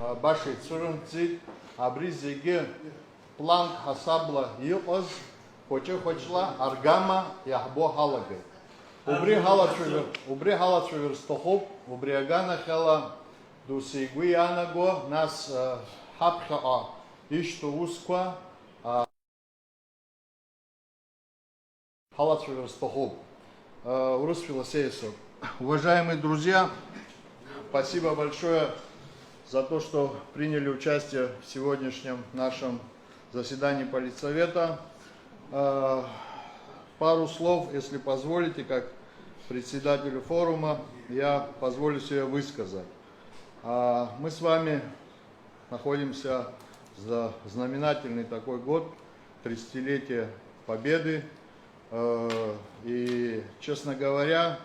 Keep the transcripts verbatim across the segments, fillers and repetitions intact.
Баша ицәырымҵит, абри зегьы планк ҳасабла иҟаз, хәыҷы-хәыҷла аргама иаҳбо ҳалагеит. Убри ҳалацәажәар, убри ҳалацәажәар сҭахуп, убри аганахьала досу игәы иаанаго, нас, э, ҳаԥхьаҟа ишьҭоу усқәа, а, ҳалацәажәар сҭахуп. Э, урысшәала сеиасоуп. Уважаемые друзья, спасибо большое за то, что приняли участие в сегодняшнем нашем заседании Политсовета. Э, пару слов, если позволите, как председателю форума, я позволю себе высказать. А, мы с вами находимся за знаменательный такой год, тридцатилетие Победы. Э, и, честно говоря,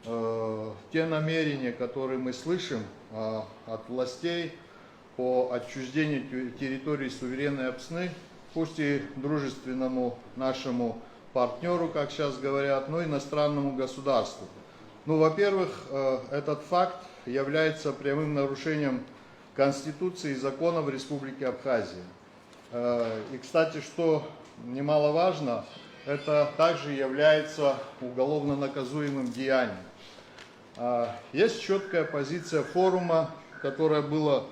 э, те намерения, которые мы слышим, а, от властей по отчуждению те-, территории суверенной Апсны, пусть и дружественному нашему партнеру, как сейчас говорят, но иностранному государству. Ну, во-первых, э, этот факт является прямым нарушением Конституции и законов Республики Абхазия. Э, и, кстати, что немаловажно, это также является уголовно наказуемым деянием. А, есть четкая позиция форума, которая была,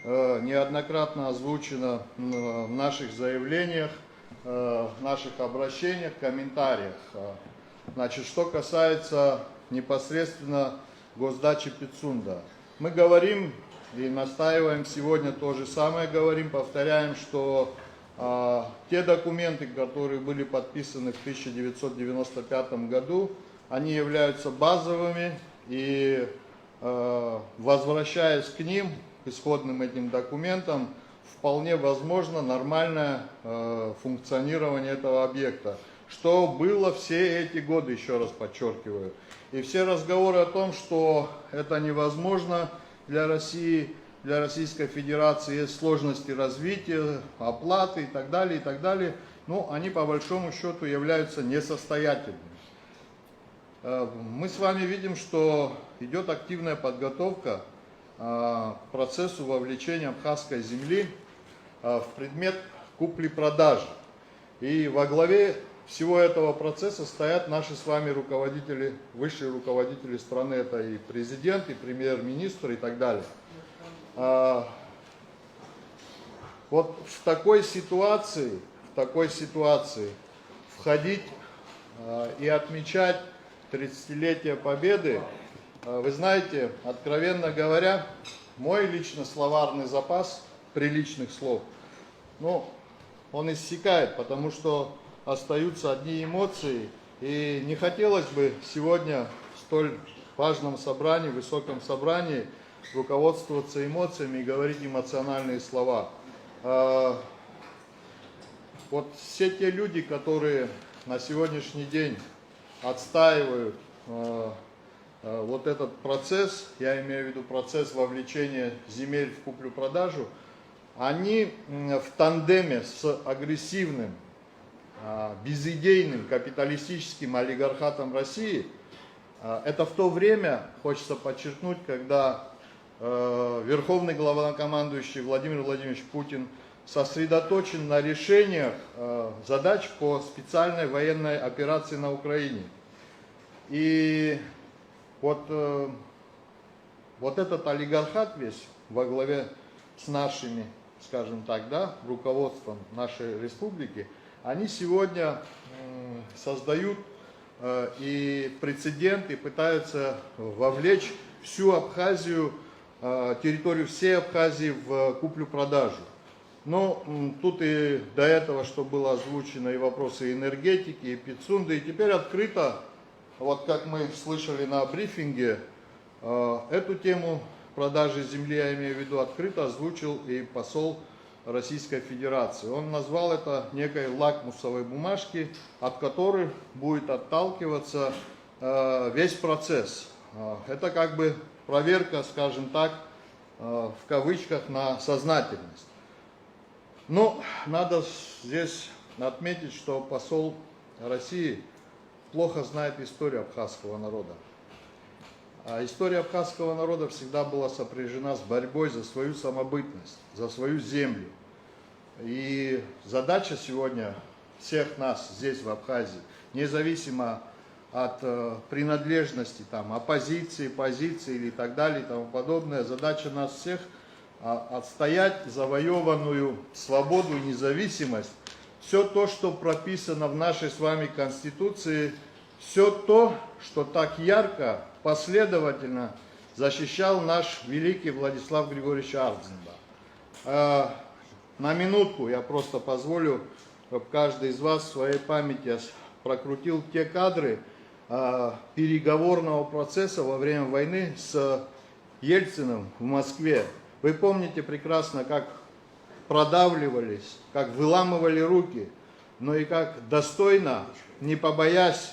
э, неоднократно озвучена, м, в наших заявлениях, э, в наших обращениях, комментариях. А, значит, что касается непосредственно госдачи Пицунда. Мы говорим и настаиваем сегодня то же самое, говорим, повторяем, что, а, те документы, которые были подписаны в тысяча девятьсот девяносто пятом году, они являются базовыми, и, э, возвращаясь к ним, к исходным этим документам, вполне возможно нормальное, э, функционирование этого объекта, что было все эти годы, еще раз подчеркиваю. И все разговоры о том, что это невозможно для России, для Российской Федерации, есть сложности развития, оплаты и так далее, и так далее, ну, они по большому счету являются несостоятельными. Э, мы с вами видим, что идет активная подготовка, а, к процессу вовлечения абхазской земли, а, в предмет купли-продажи. И во главе всего этого процесса стоят наши с вами руководители, высшие руководители страны, это и президент, и премьер-министр, и так далее. А, вот в такой ситуации, в такой ситуации входить, а, и отмечать тридцатилетие Победы, а, вы знаете, откровенно говоря, мой лично словарный запас приличных слов, ну, он иссякает, потому что остаются одни эмоции, и не хотелось бы сегодня в столь важном собрании, высоком собрании руководствоваться эмоциями и говорить эмоциональные слова. А, вот все те люди, которые на сегодняшний день отстаивают, э, э, вот этот процесс, я имею в виду процесс вовлечения земель в куплю-продажу, они, м, в тандеме с агрессивным, а, безыдейным капиталистическим олигархатом России, а, это в то время, хочется подчеркнуть, когда, э, верховный главнокомандующий Владимир Владимирович Путин сосредоточен на решениях, э, задач по специальной военной операции на Украине. И вот, э, вот этот олигархат весь во главе с нашими, скажем так, да, руководством нашей республики, они сегодня, м, создают, э, и прецедент, и пытаются вовлечь всю Абхазию, э, территорию всей Абхазии в куплю-продажу. Ну, м, тут и до этого, что было озвучено, и вопросы энергетики, и Пицунды, и теперь открыто, вот как мы слышали на брифинге, э, эту тему продажи земли, я имею в виду, открыто озвучил и посол Российской Федерации. Он назвал это некой лакмусовой бумажки, от которой будет отталкиваться, э, весь процесс. Э, это как бы проверка, скажем так, э, в кавычках, на сознательность. Но надо здесь отметить, что посол России плохо знает историю абхазского народа. А история абхазского народа всегда была сопряжена с борьбой за свою самобытность, за свою землю. И задача сегодня всех нас здесь, в Абхазии, независимо от э, принадлежности там, оппозиции, позиции или так далее и тому подобное, задача нас всех а, отстоять завоеванную свободу и независимость, все то, что прописано в нашей с вами Конституции, все то, что так ярко, последовательно защищал наш великий Владислав Григорьевич Ардзинба. Э, На минутку я просто позволю, чтобы каждый из вас в своей памяти прокрутил те кадры э, переговорного процесса во время войны с Ельциным в Москве. Вы помните прекрасно, как продавливались, как выламывали руки, но и как достойно, не побоясь,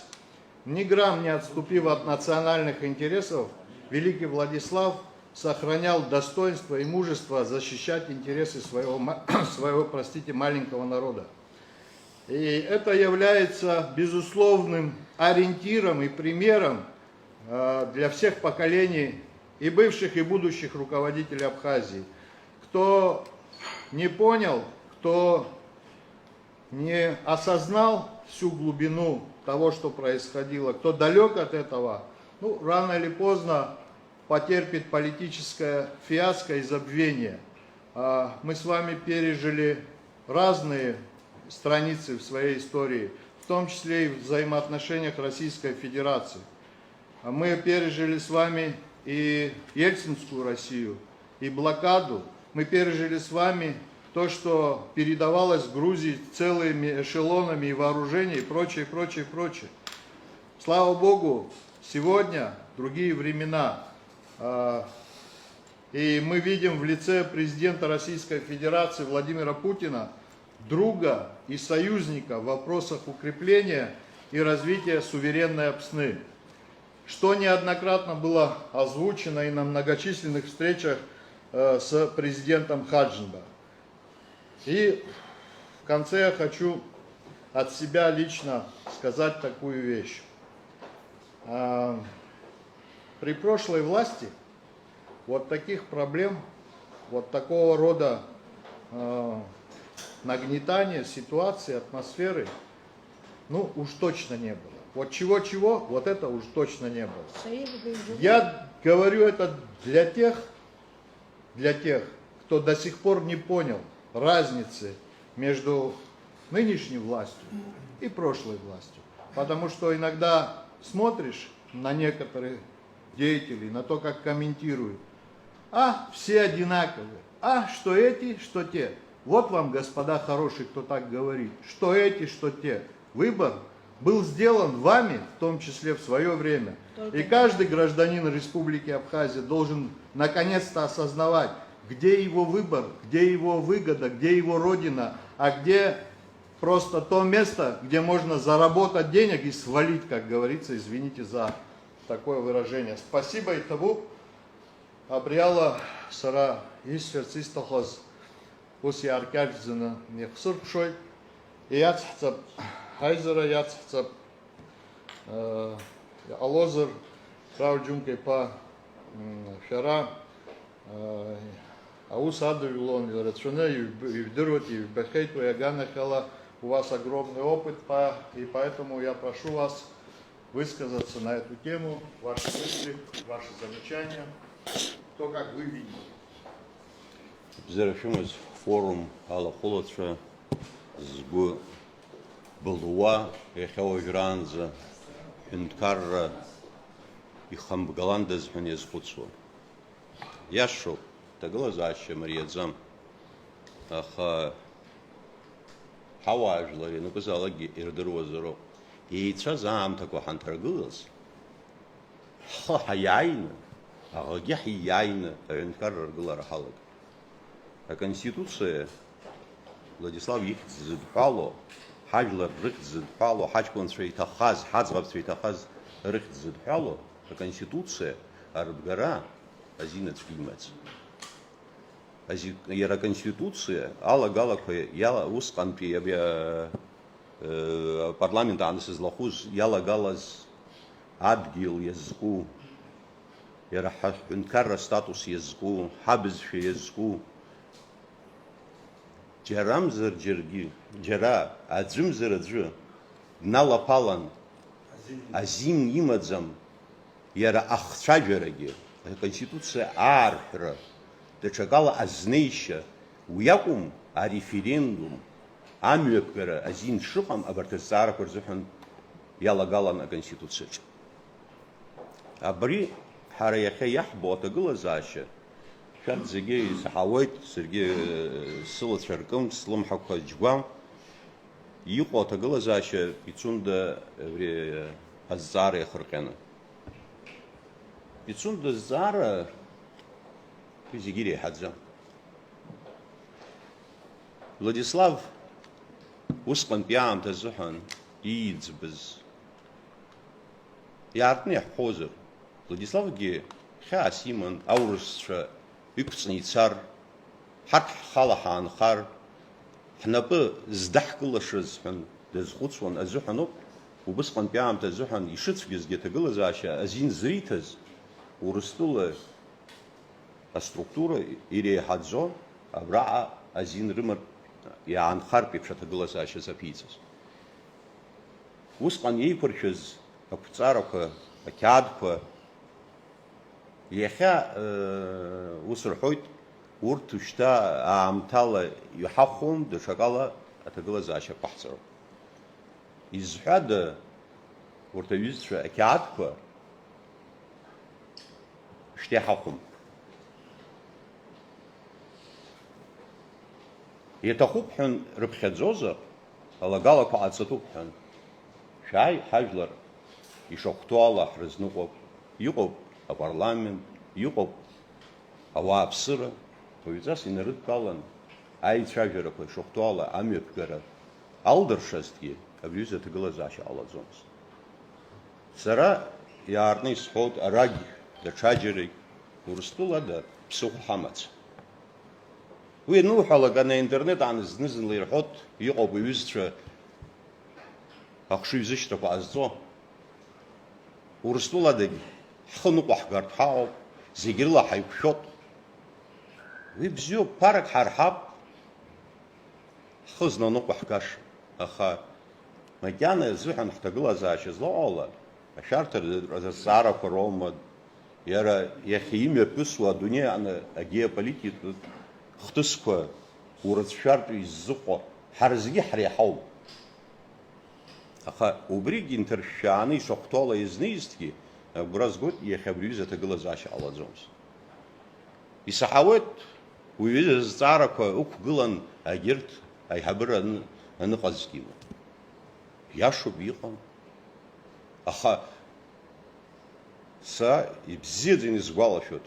ни грамм не отступив от национальных интересов, великий Владислав сохранял достоинство и мужество защищать интересы своего, своего, простите, маленького народа. И это является безусловным ориентиром и примером э, для всех поколений и бывших, и будущих руководителей Абхазии. Кто не понял, кто не осознал всю глубину того, что происходило, кто далек от этого, ну, рано или поздно потерпит политическое фиаско и забвение. А, Мы с вами пережили разные страницы в своей истории, в том числе и в взаимоотношениях Российской Федерации. А Мы пережили с вами и Ельцинскую Россию, и блокаду. Мы пережили с вами то, что передавалось Грузии целыми эшелонами и вооружение, и прочее, прочее, прочее. Слава Богу, сегодня другие времена. А, И мы видим в лице президента Российской Федерации Владимира Путина друга и союзника в вопросах укрепления и развития суверенной Абхазии, что неоднократно было озвучено и на многочисленных встречах э, с президентом Хаджинба. И в конце я хочу от себя лично сказать такую вещь. А, При прошлой власти вот таких проблем, вот такого рода э, нагнетания ситуации, атмосферы, ну, уж точно не было. Вот чего-чего, вот это уж точно не было. Я говорю это для тех, для тех, кто до сих пор не понял разницы между нынешней властью и прошлой властью. Потому что иногда смотришь на некоторых деятелей, на то, как комментируют. А, все одинаковые. А, что эти, что те. Вот вам, господа хорошие, кто так говорит, что эти, что те. Выбор был сделан вами, в том числе в свое время. И каждый гражданин Республики Абхазия должен наконец-то осознавать, где его выбор, где его выгода, где его родина, а где просто то место, где можно заработать денег и свалить, как говорится, извините за такое выражение. Спасибо и тому. Абри ала сара исҳәарц исҭахыз ус иааркьаҿӡаны ихсыркәшоит. Иацҳҵап, ҳаизара иацҳҵап, э, иҟалозар, Фрау Џьынка-иԥа, м, шәара, э, аус адыжәлон, ирацәаны ижәб-, ижәдыруеит, ижәбахьеит уи аганахьала, у вас огромный опыт, па-, и поэтому я прошу вас высказаться на эту тему, ваши мысли, ваши замечания, то, как вы видите. Бзиара шәымаз, форум алахәылацәа, згәы былуа, иахьа уажәраанӡа ҳәынҭқарра ихамбгаландаз ҳәа иазхәыцуа. Иашоуп, ҭагылазаашьа мариаӡам, аха ҳауаажәлар ианакәызаалакгьы ирдыруазароуп. Еицәаз аамҭақәа ҳанҭаргылаз, ҳхы ҳаиааины, аӷагьы ҳиааины аҳәынҭқарра аргылара ҳалагеит. Аконституциа, Владислав ихьӡ зыдҳәало, ҳажәлар рыхьӡ зыдҳәало, ҳаҷкәынцәа иҭахаз, ҳаӡӷабцәа иҭахаз рыхьӡ зыдҳәало, аконституциа арбгара азин аӡәгьы имаӡам. Ази-, иара аконституциа алагалақәа иала-, усҟантәи абри, а, э, апарламент ааны сызлахәыз иалагалаз адгьыл иазку иара ҳаҳәынҭқарра астатус иазку, ҳабызшәа иазку, џьарамзар џьаргьы, џьара аӡәымзар аӡәы дналаԥалан, азин имаӡам, иара ахцәажәарагьы, аконституциа аарҳәра, даҽакала азнеишьа, уи акәым, ареферендум, амҩаԥгара азин шыҟам абарҭ азҵаарақәа рзыҳәан иалагалан аконституциаҿы. Абри ҳара иахьа иаҳбо аҭагылазаашьа, шәарҭ зегьы исаҳауеит, саргьы, э, сылацәа ркым, слымҳақәа џьгәам, иҟоу аҭагылазаашьа Пицунда абри, э, азҵаара иахырҟьаны. Пицунда азҵаара уи зегьы иреиҳаӡам. Владислав усҟантәи аамҭа азыҳәан ииӡбыз иаартны иаҳҳәозар, Владиславгьы хьаас иман, аурысцәа иқәҵны ицар, ҳарҭ ҳхала ҳаанхар, ҳнапы здаҳкылашаз ҳәа дазхәыцуан азыҳәаноуп, убысҟантәи аамҭа азыҳәан ишыцәгьазгьы аҭагылазаашьа азин зриҭаз Урыстәыла аструктура иреиҳаӡо абраҟа азин рымартә иаанхартә еиԥш аҭагылазаашьа заԥиҵаз. Усҟан еиқәыршәыз ақәҵарақәа, ақьаадқәа, иахьа, э, ус рҳәоит, урҭ шьҭа аамҭала иҳахәом, даҽакала аҭагылазаашьа ақәаҳҵароуп. Изҳәада, урҭ аҩызцәа ақьаадқәа шьҭа иҳахәом. Иаҭахуп ҳәан рыԥхьаӡозар, алагалақәа ҟаҵатәуп ҳәан. Шәааи, ҳажәлар ишахәҭоу ала ҳрызныҟәап, иҟоуп апарламент, иҟоуп ауааԥсыра, уаҩҵас инарыдтәалан аицәажәарақәа ишахәҭоу ала амҩаԥгара алдыршазҭгьы, абри аҩыза аҭагылазаашьа ҟалаӡомызт. Сара иаартны исҳәоит, арагь даҽаџьарагь Урыстәылада ԥсыхәа ҳамаӡам. Уи ануҳәалак, ана интернет аан зны-зынла ирҳәоит, иҟоуп уи иҩызцәа ахшыҩзышьҭрақәа ҟазҵо. Урыстәыладагь ҳхы ныҟәаҳгартә ҳаҟоуп, зегь рыла ҳаиқәшәоит. Уи бзиоуп, ԥарак ҳарҳап, ҳхы знаныҟәаҳгаша, аха макьана азыҳәан ҳҭагылазаашьа злаҟоу ала, ашәарҭаратә азҵаарақәа роума, иара иахьа имҩаԥысуа адунеи аҟны агеополитикатә хҭысқәа урыцәшәартә иззыҟоу ҳара зегьы ҳреиҳауп. Аха убригь инҭыршәшәааны ишахәҭоу ала иазнеизҭгьы, агәра згоит, иахьа абри аҩыза аҭагылазаашьа ҟалаӡомызт. Исаҳауеит, уи аҩыза азҵаарақәа ықәгылан агьырҭ аиҳабыра аны-, аныҟазгьы. Иашоуп, иҟан. Аха са ибзиаӡаны исгәалашәоит.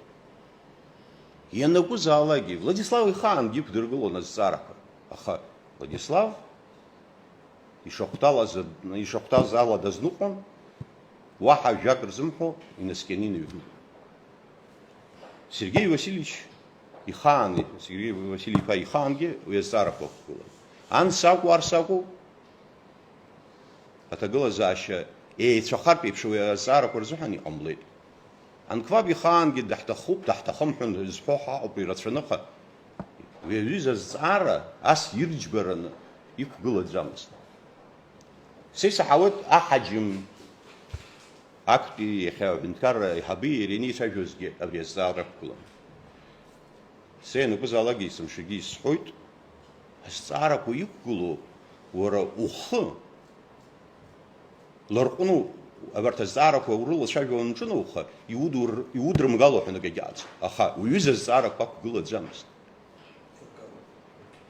Ианакәызаалакгьы, Владислав ихаангьы иқәдыргылон азҵаарақәа. Аха Владислав ишахәҭалаз, ишахәҭаз ала дазныҟәон, уаҳа ажәак рзымҳәо инаскьаны иныҩгылт. Сергеи Васильевич ихаан, Сергеи Василий-иԥа ихаангьы уи азҵаарақәа ықәгылан. Ан сакәу, ар сакәу, аҭагылазаашьа еицәахартә еиԥш уи азҵаарақәа рзыҳәан иҟамлеит. Анқәаб ихаангьы даҳҭахуп, даҳҭахым ҳәа зҳәо ҳаҟоуп ирацәаны, аха уи аҩыза азҵаара ас ирџьбараны иқәгылаӡамызт. Са исаҳауеит аҳаџьым актәи иахьа аҳәынҭқарра аиҳаби иареи анеицәажәозгьы абри азҵаара ақәгылан. Са ианакәызаалакгьы есымшагьы исҳәоит, азҵаарақәа иқәгылоу уара ухы ларҟәну, абарҭ азҵаарақәа урылацәажәо уанҿынауха, иудур-, иудрымгало ҳәа акгьы ыҟаӡам. Аха уҩыза азҵаарақәа ақәгылаӡамызт.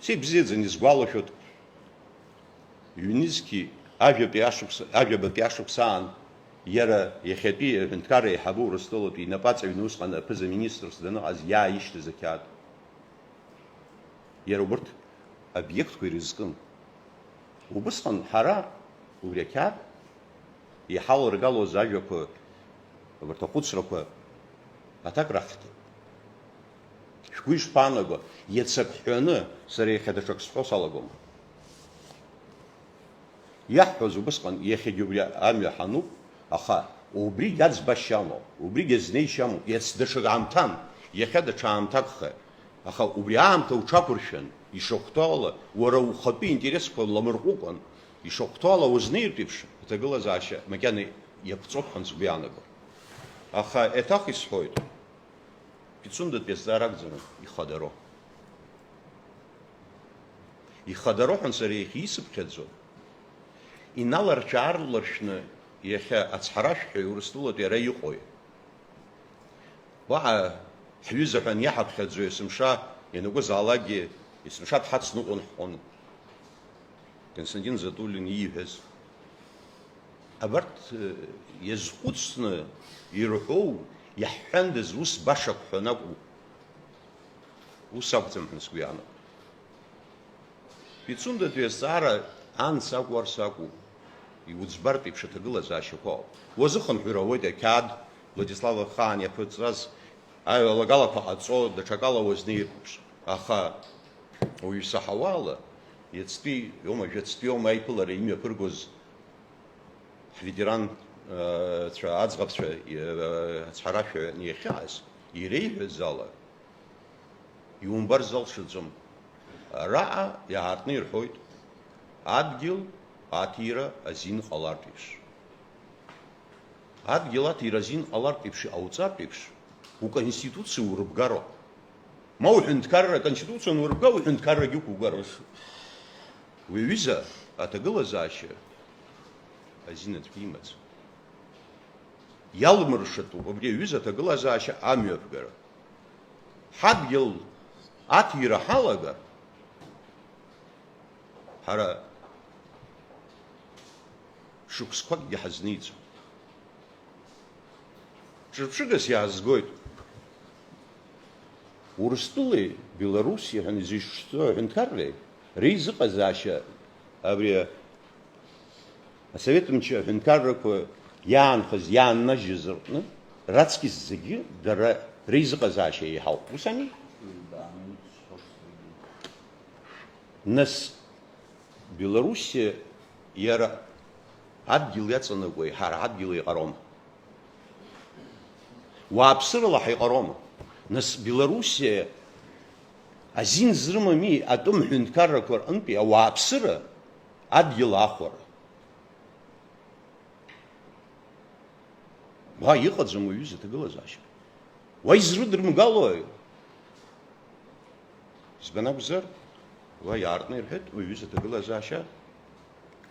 Са ибзиаӡаны исгәалашәоит, ҩнызқьи ажәабатәи ашықәс-, ажәабатәи ашықәс аан, иара иахьатәи аҳәынҭқарра аиҳабы Урыстәылатәи инапаҵаҩны усҟан аԥыза-министрс даныҟаз иааишьҭыз ақьаад. Иара убырҭ обиектқәа ирызкын. Убысҟан ҳара убри ақьаад иҳаларгалоз ажәақәа, абарҭ ахәыцрақәа аҭак раҳҭеит. Шәгәы ишԥаанаго, иацы ак ҳәаны, сара иахьа даҽак сҳәо салагома? Иаҳҳәоз убысҟан, иахьагьы убри амҩа ҳануп, аха Убригь аӡбашьа амоуп, убригь азнеишьа амоуп, иац даҽа аамҭан, иахьа даҽа аамҭакха, аха убри аамҭа уҽақәыршәан, ишахәҭоу ала, уара ухатәы интересқәа ламырҟәыкәан, ишахәҭоу ала узнеиртә еиԥш, аҭагылазаашьа макьана иаԥҵоуп ҳәа сгәы иаанагом. Аха еиҭах исҳәоит, Пицундатәи азҵаара акәӡам ихадароу. Ихадароу ҳәа сара иахьа исыԥхьаӡо, иналаршә-аарларшәны иахьа ацҳаражәҳәаҩ Урыстәылатәи ара иҟои? Уаҟа ҳҩыза ҳәа аниаҳаԥхьаӡо есымша ианакәызаалакгьы, есымша дҳацныҟәон ҳҟәын. Константин Затулин ииҳәаз. Абарҭ, э, иазхәыцны ирҳәоу, иаҳҳәандаз ус башак ҳәа анакәу, ус акәӡам ҳәа сгәы иаанагоит. Пицундатәи азҵаара анс акәу, арс акәу, иуӡбартә еиԥш аҭагылазаашьақәа ауп. Уазыхынҳәыр ауеит ақьаад Владислав ахаан иаԥырҵаз аҩалагалақәа ҟаҵо, даҽакала уазнеиртә еиԥш. Аха уаҩы исаҳауа ала, иацтәи иоума, жәацтәи иоума аиԥылара имҩаԥыргоз ҳветеран, э, цәа, аӡӷабцәа, э, ацҳаражәҳәаҩ иахьааз, иреиҳәаз ала, иумбар залшаӡом. Араҟа иаартны ирҳәоит, адгьыл аҭира азин ҟалартә еиԥш. Адгьыл аҭира азин ҟалартә еиԥш иҟауҵартә еиԥш, уконституциа урыбгароуп. Ма уҳәынҭқарра, аконституциа анурыбга, уҳәынҭқаррагьы уқәугароуп. Уи аҩыза аҭагылазаашьа азин аӡәгьы имаӡам. Иалмыршатәуп абри аҩыза аҭагылазаашьа амҩаԥгара. Ҳадгьыл аҭира ҳалагар, ҳара шықәсқәакгьы ҳазниҵом. Ҿырԥшыгас иаазгоит. Урыстәылеи Белоруссиеи ҳәа изышьҭоу аҳәынҭқарреи реизыҟазаашьа абри асовет мчы аҳәынҭқаррақәа иаанхаз, иааннажьыз рҟны раҵкыс зегьы дара реизыҟазаашьа еиҳауп. Ус ами? Нас Белоруссиа иара адгьыл иаҵанакуеи, ҳара ҳадгьыл еиҟароума? Уааԥсырала ҳаиҟароума? Нас Белоруссиа азин зрымами атәым ҳәынҭқаррақәа рҟынтәи ауааԥсыра адгьыл аахәара? Уа иҟаӡам уаҩы изы аҭагылазаашьа. Уа изрыдрымгалои? Избан акәзар, уа иаартны ирҳәеит, уаҩы изы аҭагылазаашьа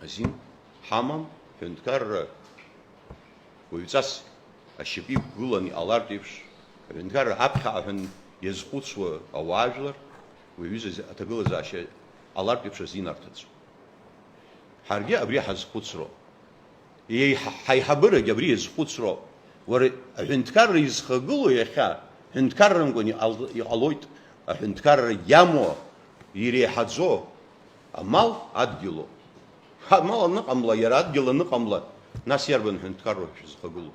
азин ҳамам, ҳәынҭқарра уаҩҵас ашьапы иқәгыланы иҟалартә еиԥш, аҳәынҭқарра аԥхьаҟа ҳәа иазхәыцуа ауаажәлар, уаҩы изы аҭагылазаашьа ҟалартә еиԥш азин арҭаӡом. Ҳаргьы абри ҳазхәыцроуп. Еиҳа-, ҳаиҳабырагь абри иазхәыцроуп. Уара, аҳәынҭқарра изхагылоу иахьа, ҳәынҭқаррамкәан иҟал-, иҟалоит, аҳәынҭқарра иамоу, иреиҳаӡоу амал адгьылоуп. Амал аныҟамла, иара адгьыл аныҟамла, нас иарбан ҳәынҭқарроу шәызхагылоу?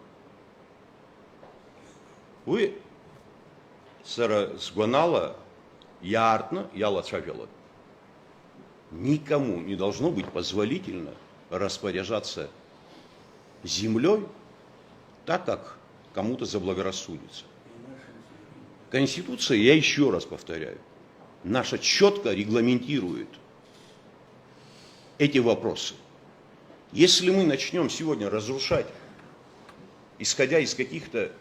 Уи, сара сгәанала, иаартны иалацәажәалоит. Никому не должно быть позволительно распоряжаться землёй так, как кому-то заблагорассудится. Конституция, я ещё раз повторяю, наша чётко регламентирует эти вопросы. Если мы начнём сегодня разрушать, исходя из каких-то,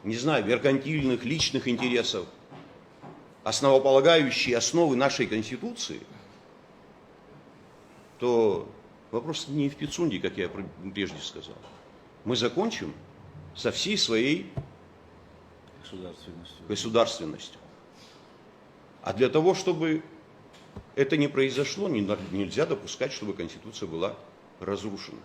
не знаю, меркантильных, личных интересов, основополагающие основы нашей Конституции, то вопрос не в Пицунде, как я пр-, прежде сказал. Мы закончим со всей своей Государственностью. Государственностью. А для того, чтобы это не произошло, не на-, нельзя допускать, чтобы Конституция была разрушена.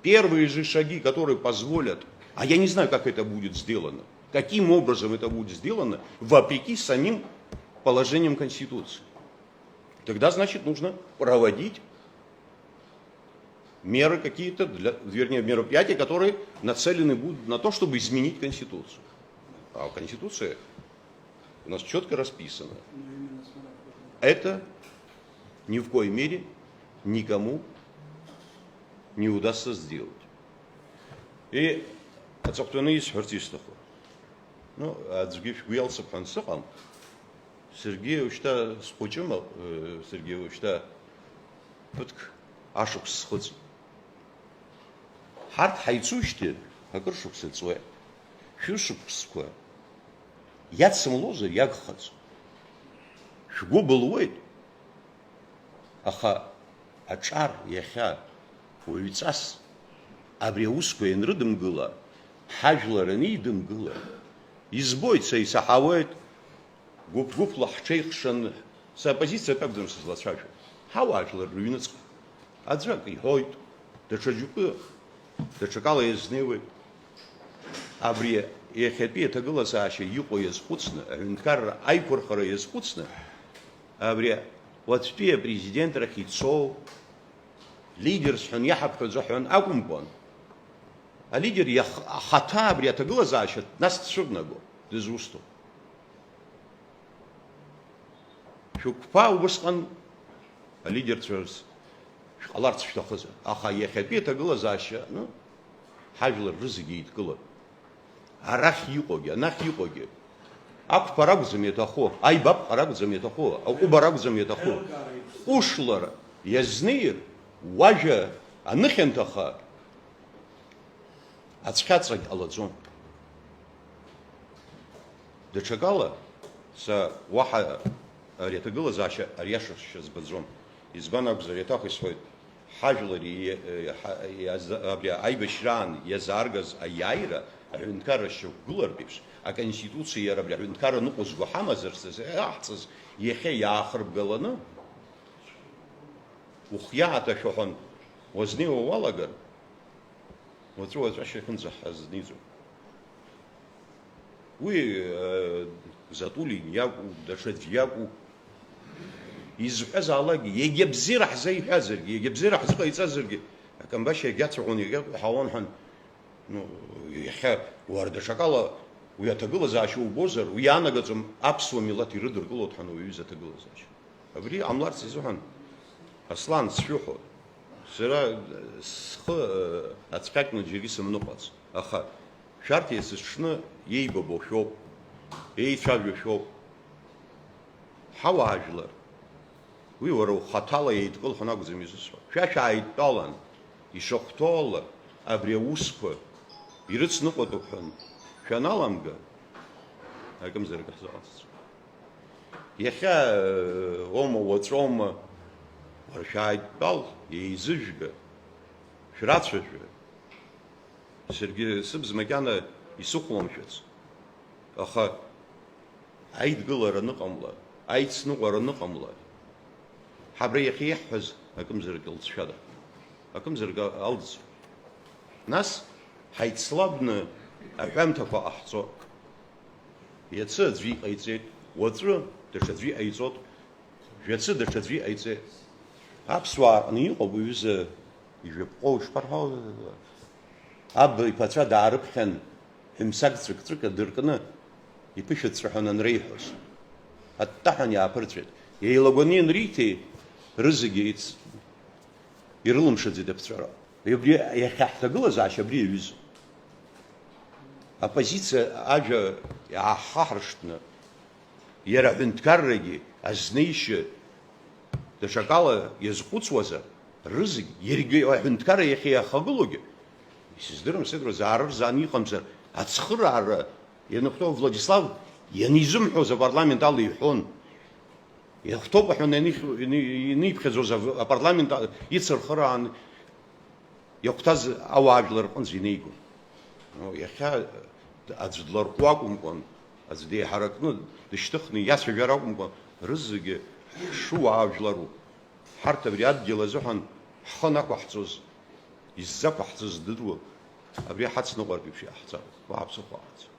Первые же шаги, которые позволят, а я не знаю, как это будет сделано, каким образом это будет сделано, вопреки самим положениям Конституции. Тогда, значит, нужно проводить меры какие-то, для, вернее, мероприятия, которые нацелены будут на то, чтобы изменить Конституцию. А Конституция у нас чётко расписана. Это ни в коей мере никому не удастся сделать. И Аҵыхәтәаны исҳәарц исҭаху. Ну, аӡәгьы шәгәы иалсып ҳәа сыҟам. Саргьы уажәшьҭа схәыҷым, э, саргьы уажәшьҭа ԥыҭк ашықәс схыҵит. Ҳарҭ ҳаицушьҭыр, акыр шықәса ҵуеит. Шәышықәсқәа иацымлозар иагхаӡом. Шәгәы былуеит. Аха аҿар иахьа уаҩҵас абри аусқәа ианрыдымгыла, ҳажәлар анидымгыла, избоит, са исаҳауеит, гәыԥ-гәыԥла ҳҽеихшаны, са оппозициа атәы акәӡам сызлацәажәо, ҳауаажәлар рыҩныҵҟа аӡәы акы иҳәоит, даҽа џьоукы даҽакала иазнеиуеит. Абри иахьатәи аҭагылазаашьа иҟоу иазхәыцны, аҳәынҭқарра аиқәырхара иазхәыцны, абри уаҵәтәи апрезидент рахь ицоу лидерс ҳәа иаҳаԥхьаӡо ҳәа акәымкәан, алидер иах-, ахаҭа абри аҭагылазаашьа нас дцәырнаго, дызусҭоу. Шәықәԥа убысҟан алидерцәа шәҟаларц шәҭахызар. Аха иахьатәи аҭагылазаашьа аҟны ҳажәлар рызегьы еидкылап. Арахь иҟоугьы, анахь иҟоугьы. Ақәԥара акәӡам иаҭаху, аибабҟара акәӡам иаҭаху, аҟәыбара акәӡам иаҭаху. Ҟәышлара иазнеир, уажәа аныхьанҭаха ацәхьаҵрагь ҟалаӡом. Даҽакала, са уаҳа ари аҭагылазаашьа ариашашьа збаӡом. Избан акәзар, еиҭах исҳәоит, ҳажәлар и-, и-, ҳа-, иаза-, абри аибашьраан иазааргаз аиааира аҳәынҭқарра шьақәгылартә еиԥш, аконституциа иара абри аҳәынҭқарра ныҟәызго ҳамазарц азы иаҳҵаз иахьа иаахырбгаланы, ухиааҭашәа ҳәа уазнеиуа уалагар, уаҵәы-уаҵәашьа аҟынӡа ҳазниҵоит. Уи, э, Затулин иакәу, даҽаӡә иакәу, изҳәазаалакгьы, егьа бзиара ҳзеиҳәазаргьы, егьа бзиара ҳзыҟаиҵазаргьы, акамбашь иагьацәаӷәон, иагьакәаҳауан ҳәа, ну, иахьа уара даҽакала уи аҭагылазаашьа убозар, уи иаанагаӡом аԥсуа милаҭ ирыдыркылоит ҳәа уи аҩыза аҭагылазаашьа. Абри ҟамларц азыҳәан, Аслан, сшәыҳәоит, сара схы, э, ацәҟьакны џьаргьы сымныҟәац, аха шәарҭ есыҽны иеибабо шәоуп, еицәажәо шәоуп. Ҳауаажәлар, уи уара ухаҭала еидкыл ҳәа акәӡам изысҳәо. Шәа шәааидтәалан, ишахәҭоу ала абри аусқәа ирыцныҟәатәуп ҳәа шәаналамга, акымзарак ҳзыҟаҵаӡом. Иахьа, э, оума, уаҵәоума, уара шәааидтәал, еизыжәга, шәрацәажәа. Саргьы сыбз макьана исыхәламшәац. Аха аидгылара аныҟамла, аицныҟәара аныҟамла, ҳабра иахьа иаҳҳәаз акымзарак алҵшәада, акымзарак алҵ. Нас ҳаицлабны аҳәамҭақәа ҟаҳҵо. Иацы аӡәы иҟаиҵеит, уаҵәы даҽаӡәы иҟаиҵоит, жәацы даҽаӡәы иҟаиҵеит. Аԥсуаа аҟны иҟоуп уҩыза ижәаԥҟоу, ишԥарҳәо, аб иԥацәа даарыԥхьан, ҳәымсаг ҵәык-ҵәык адыркны, иԥышәа дҵәаҳәан анреиҳәоз. Аттаҳәан иааԥырҵәеит. Еилагәаны ианриҭеи, рызегьы иццакны ирылымшаӡеит аԥҵәара. Абри иахьа ҳҭагылазаашьа абри иаҩызоуп. Аоппозициа ажәа иааҳхаҳаршҭны, иара аҳәынҭқаррагьы азнеишьа даҽакала иазхәыцуазар, рызегь, иаргьы аҳәынҭқарра иахьа иахагылоугьы, исыздырам, сеидру заарырзааны иҟамзар, ацхыраара ианыхәҭоу Владислав ианизымҳәоз апарламент ала иҳәон. Иахәҭоуп ҳәа ианых-, ини-, иниԥхьаӡоз ав-, апарламент а-, ицырхыраан иахәҭаз ауаажәлар рҟынӡа инеигон. Ну, иахьа аӡә дларҟәуа акәымкәан, аӡә деиҳаракны дышьҭыхны иацәажәар акәымкәан, рызегьы ҳшыуаажәлароуп. Ҳарҭ абри адгьыл азыҳәан ҳхы анақәаҳҵоз, иззақәаҳҵаз здыруа, абри ҳацныҟәартә еиԥш иҟаҳҵароуп. Уаа ԥсыхәа ҟаҳҵоит.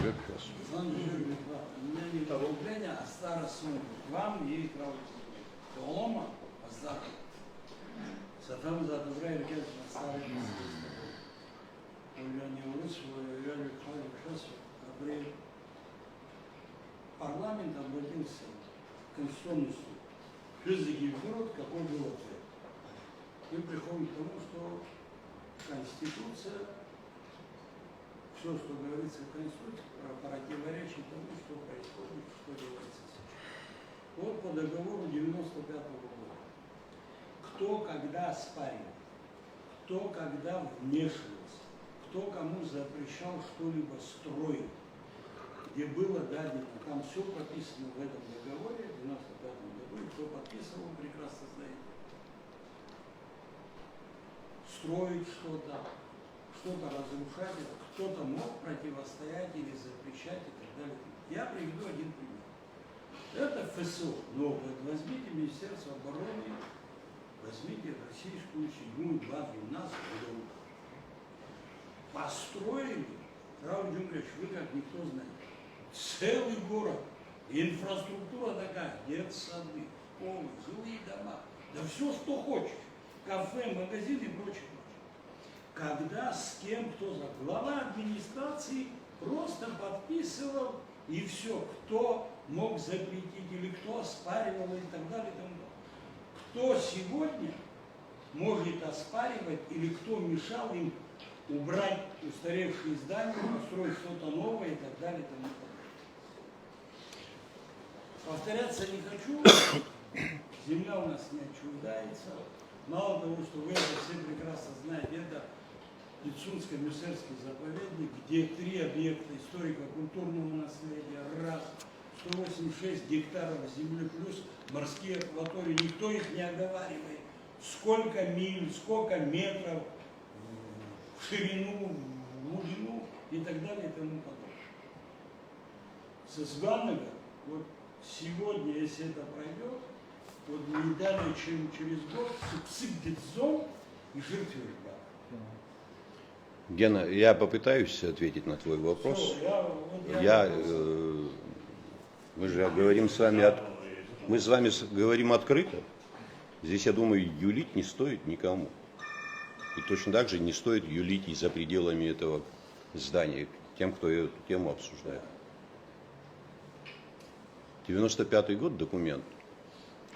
Александр Юрьевич, у меня не выступление, а старый сон. К вам и к Раулю. Дома, а завтра. Сатам за добра и рекет на старый сон. Уи ани урыс, уи ани хали хас, абри парламент обратился к Конституционному суду. Шәызегьы ижәдыруеит, какой был ответ. Мы приходим к тому, что Конституция, все, что говорится в Конституции, про- противоречит тому, что происходит, что делается сейчас. Вот по договору девяносто пятого года. Кто когда оспаривал, кто когда вмешивался, кто кому запрещал что-либо строить, где было дадено, там все прописано в этом договоре, в девяносто пятом году, и кто подписывал, прекрасно знаете. Строить что-то, что-то разрушать, кто-то мог противостоять или запрещать и так далее. Я приведу один пример. Это Ф С О. Но вот возьмите Министерство обороны, возьмите российскую седьмую базу у нас в Дон. Построили, Рауль Джумрич, вы как никто знаете, целый город, инфраструктура такая, детсады, школы, жилые дома, да все, что хочешь, кафе, магазины и прочее, прочее. Когда, с кем, кто за, глава администрации просто подписывал и все, кто мог запретить или кто оспаривал и так далее и тому подобное. Кто сегодня может оспаривать или кто мешал им убрать устаревшие здания, построить что-то новое и так далее и тому подобное. Повторяться не хочу, земля у нас не отчуждается. Мало того, что вы это все прекрасно знаете, это Пицунско-Мюсерский заповедник, где три объекта историко-культурного наследия, раз, сто восемьдесят шесть гектаров земли плюс морские акватории, никто их не оговаривает. Сколько миль, сколько метров в ширину, в глубину и так далее и тому подобное. С Званыга, вот сегодня, если это пройдет, вот не далее, чем через год, сыпсык детзон и жертвы ребята. Гена, я попытаюсь ответить на твой вопрос. Всё, я, вот я Я, вопрос. э, мы же говорим с вами от, мы с вами с- говорим открыто. Здесь, я думаю, юлить не стоит никому. И точно так же не стоит юлить и за пределами этого здания тем, кто эту тему обсуждает. Девяносто пятый год документ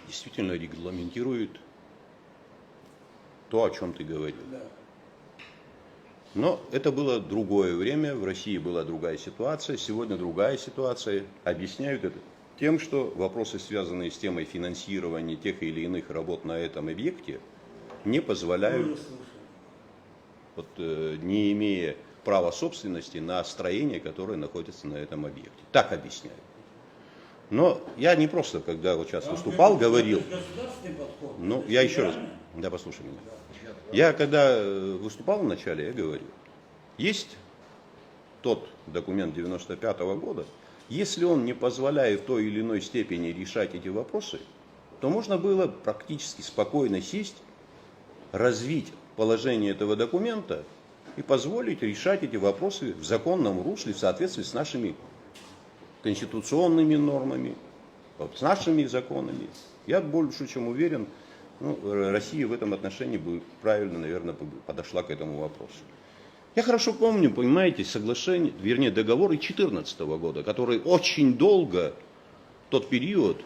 действительно регламентирует то, о чем ты говорил. Да. Но это было другое время, в России была другая ситуация, сегодня другая ситуация. Объясняют это тем, что вопросы, связанные с темой финансирования тех или иных работ на этом объекте, не позволяют, Вы слушали. вот, э, не имея права собственности на строения, которые находятся на этом объекте. Так объясняют. Но я не просто, когда вот сейчас Там выступал, говорится, говорил. Это государственный подход. Ну, Это я еще раз, федеральный. Да, послушай меня. Я когда э, выступал вначале, я говорил, есть тот документ девяносто пятого года, если он не позволяет в той или иной степени решать эти вопросы, то можно было практически спокойно сесть, развить положение этого документа и позволить решать эти вопросы в законном русле в соответствии с нашими конституционными нормами, вот, с нашими законами. Я больше чем уверен, ну, Р- Россия в этом отношении бы правильно, наверное, бы подошла к этому вопросу. Я хорошо помню, понимаете, соглашение, вернее, договоры четырнадцатого года, который очень долго, тот период,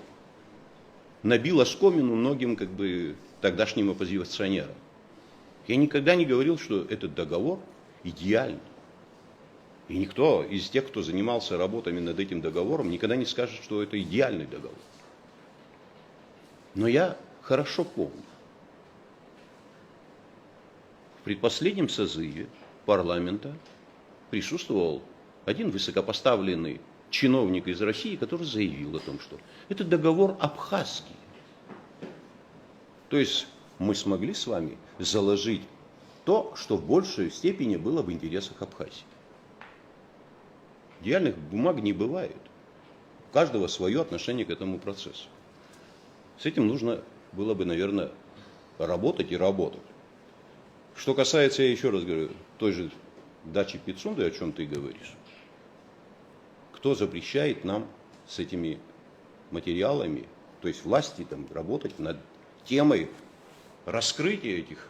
набил оскомину многим, как бы, тогдашним оппозиционерам. Я никогда не говорил, что этот договор идеальный. И никто из тех, кто занимался работами над этим договором, никогда не скажет, что это идеальный договор. Но я хорошо помню. В предпоследнем созыве парламента присутствовал один высокопоставленный чиновник из России, который заявил о том, что этот договор абхазский. То есть мы смогли с вами заложить то, что в большей степени было в интересах Абхазии. Идеальных бумаг не бывает. У каждого свое отношение к этому процессу. С этим нужно было бы, наверное, работать и работать. Что касается, я еще раз говорю, той же дачи Пицунды, о чем ты говоришь, кто запрещает нам с этими материалами, то есть власти, там, работать над темой раскрытия этих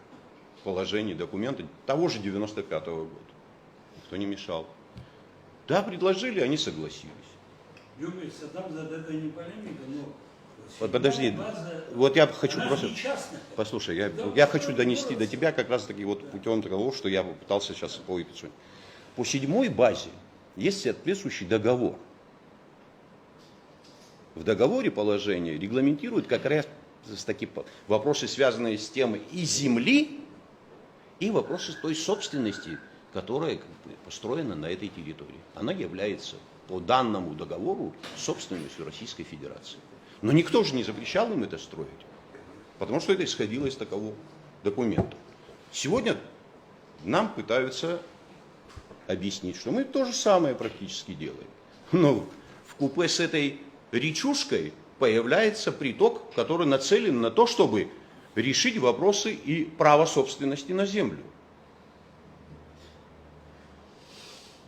положений, документов того же девяносто пятого года? Никто не мешал. Да, предложили, они согласились. Юрий Ильич, там за это не полемика, но Вот подожди, вот я хочу просто... Послушай, я, я хочу донести до тебя как раз-таки вот путем того, что я пытался сейчас по эпицентру. По седьмой базе есть соответствующий договор. В договоре положение регламентирует как раз таки вопросы, связанные с темой и земли, и вопросы той собственности, которая построена на этой территории. Она является по данному договору собственностью Российской Федерации. Но никто же не запрещал им это строить, потому что это исходило из такого документа. Сегодня нам пытаются объяснить, что мы то же самое практически делаем. Но в купе с этой речушкой появляется приток, который нацелен на то, чтобы решить вопросы и право собственности на землю.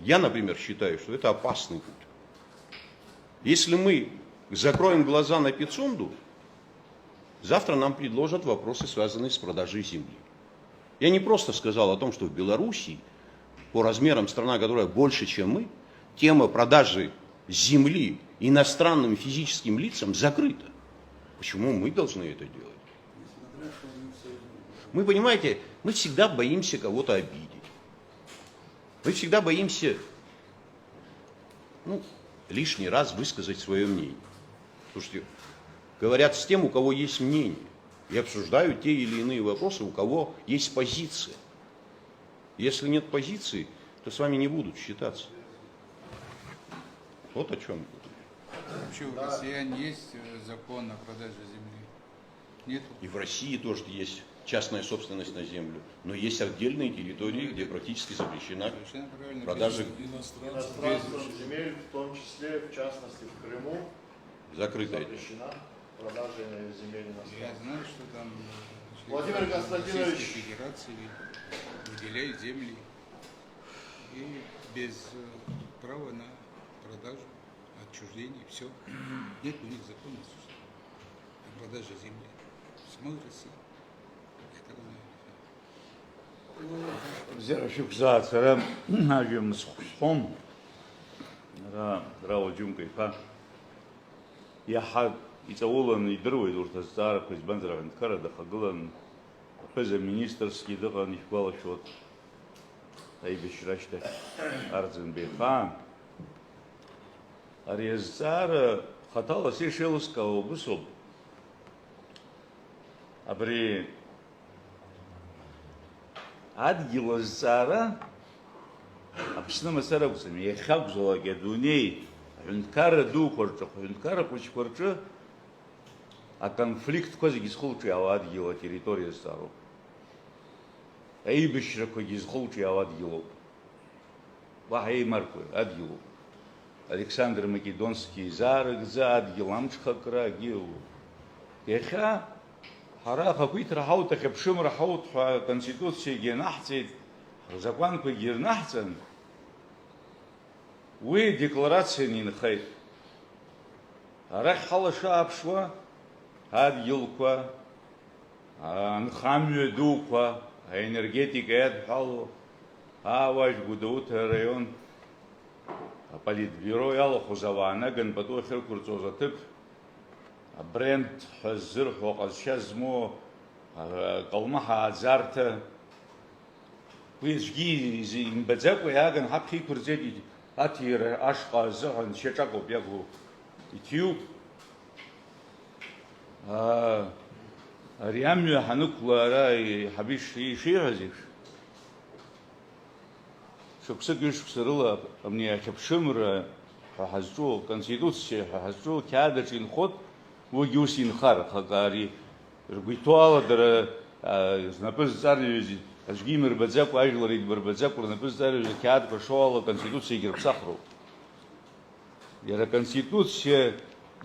Я, например, считаю, что это опасный путь. Если мы закроем глаза на Пицунду, завтра нам предложат вопросы, связанные с продажей земли. Я не просто сказал о том, что в Белоруссии, по размерам страна, которая больше, чем мы, тема продажи земли иностранным физическим лицам закрыта. Почему мы должны это делать? Мы, понимаете, мы всегда боимся кого-то обидеть. Мы всегда боимся, ну, лишний раз высказать свое мнение. Слушайте, говорят с тем, у кого есть мнение, и обсуждают те или иные вопросы, у кого есть позиция. Если нет позиции, то с вами не будут считаться. Вот о чем. Вообще у россиян есть э, закон о продаже земли? Нету. И в России тоже есть частная собственность на землю, но есть отдельные территории, где практически запрещена продажа. Иностранцам земель, в том числе, в частности, в Крыму, закрытая. Запрещена продажа земель иностранцам. Я знаю, что там э, Владимир Константинович Российской Федерации выделяют земли и без э, права на продажу, отчуждение, все. Нет у них закона о продаже земли. Самой России. Это вы знаете. Бзиара шәықәзааит, сара ажәа мыцхә сҳәом. Ара, Рауль Џьынка-иԥа иаҳа иҵауланы идыруеит урҭ азҵаарақәа, избанзар, аҳәынҭқарра дахагылан, аԥыза-министрсгьы дыҟан, ишәгәалашәоит, аибашьра ашьҭахь Арӡынба ихаан. Ари азҵаара хаҭала са ишеилыскаауа убыс ауп. Абри адгьыл азҵаара Аԥсны мацара акәӡам, иахьакәзалак адунеи аҳәынҭқарра дуқәа рҿы, аҳәынҭқарра хәыҷқәа рҿы аконфликтқәа зегьы зхылҿиаауа адгьыл атерриториа азҵаароуп. Аибашьрақәагьы зхылҿиаауа адгьылоуп. Уаҳа еимаркуеи, адгьылуп. Александр Македонски изаарыгӡа адгьыл амҽхакра, агьы. Иахьа ҳара ахақәиҭра ҳауҭ, ахьыԥшымра ҳауҭ ҳәа аконституциагьы анаҳҵеит, ҳзакәанқәагьы ирнаҳҵан, уи декларацианы инхеит. Арахь ҳалаша аԥшуа адгьылқәа, анхамҩа дуқәа, аенергетика иадҳәалоу, Аауажә Гәдоуҭа араион аполитбиуро иалахәыз ауаа наган пату ахьрықәырҵоз аҭыԥ, абренд ҳәа ззырҳәо ҟазшьа змоу, а, калмаҳа ааӡарҭа, уи аӡәгьы изы имбаӡакәа иааган ҳаԥхьа иқәырҵеит, иҭ-, аҭира ашҟа азыҳәан шьаҿакоуп иагу, иҭиуп. Аа, ари амҩа ҳанықәла ара иҳаб иш-, ишиҳәаз еиԥш, шықәсык ҩышықәса рыла абни ахьыԥшымра ҳәа ҳазҿу, Конституциа ҳәа ҳазҿу қьаад аҿы инхоит, уигьы ус инхар, аха ари ргәы иҭоу ала дара, а, знапы зҵарҩыз, аӡәгьы имырбаӡакәа, ажәлар идмырбаӡакәа рнапы зҵарҩыз ақьаадқәа шоу ала Конституциагьы рыԥсахроуп. Иара Конституциа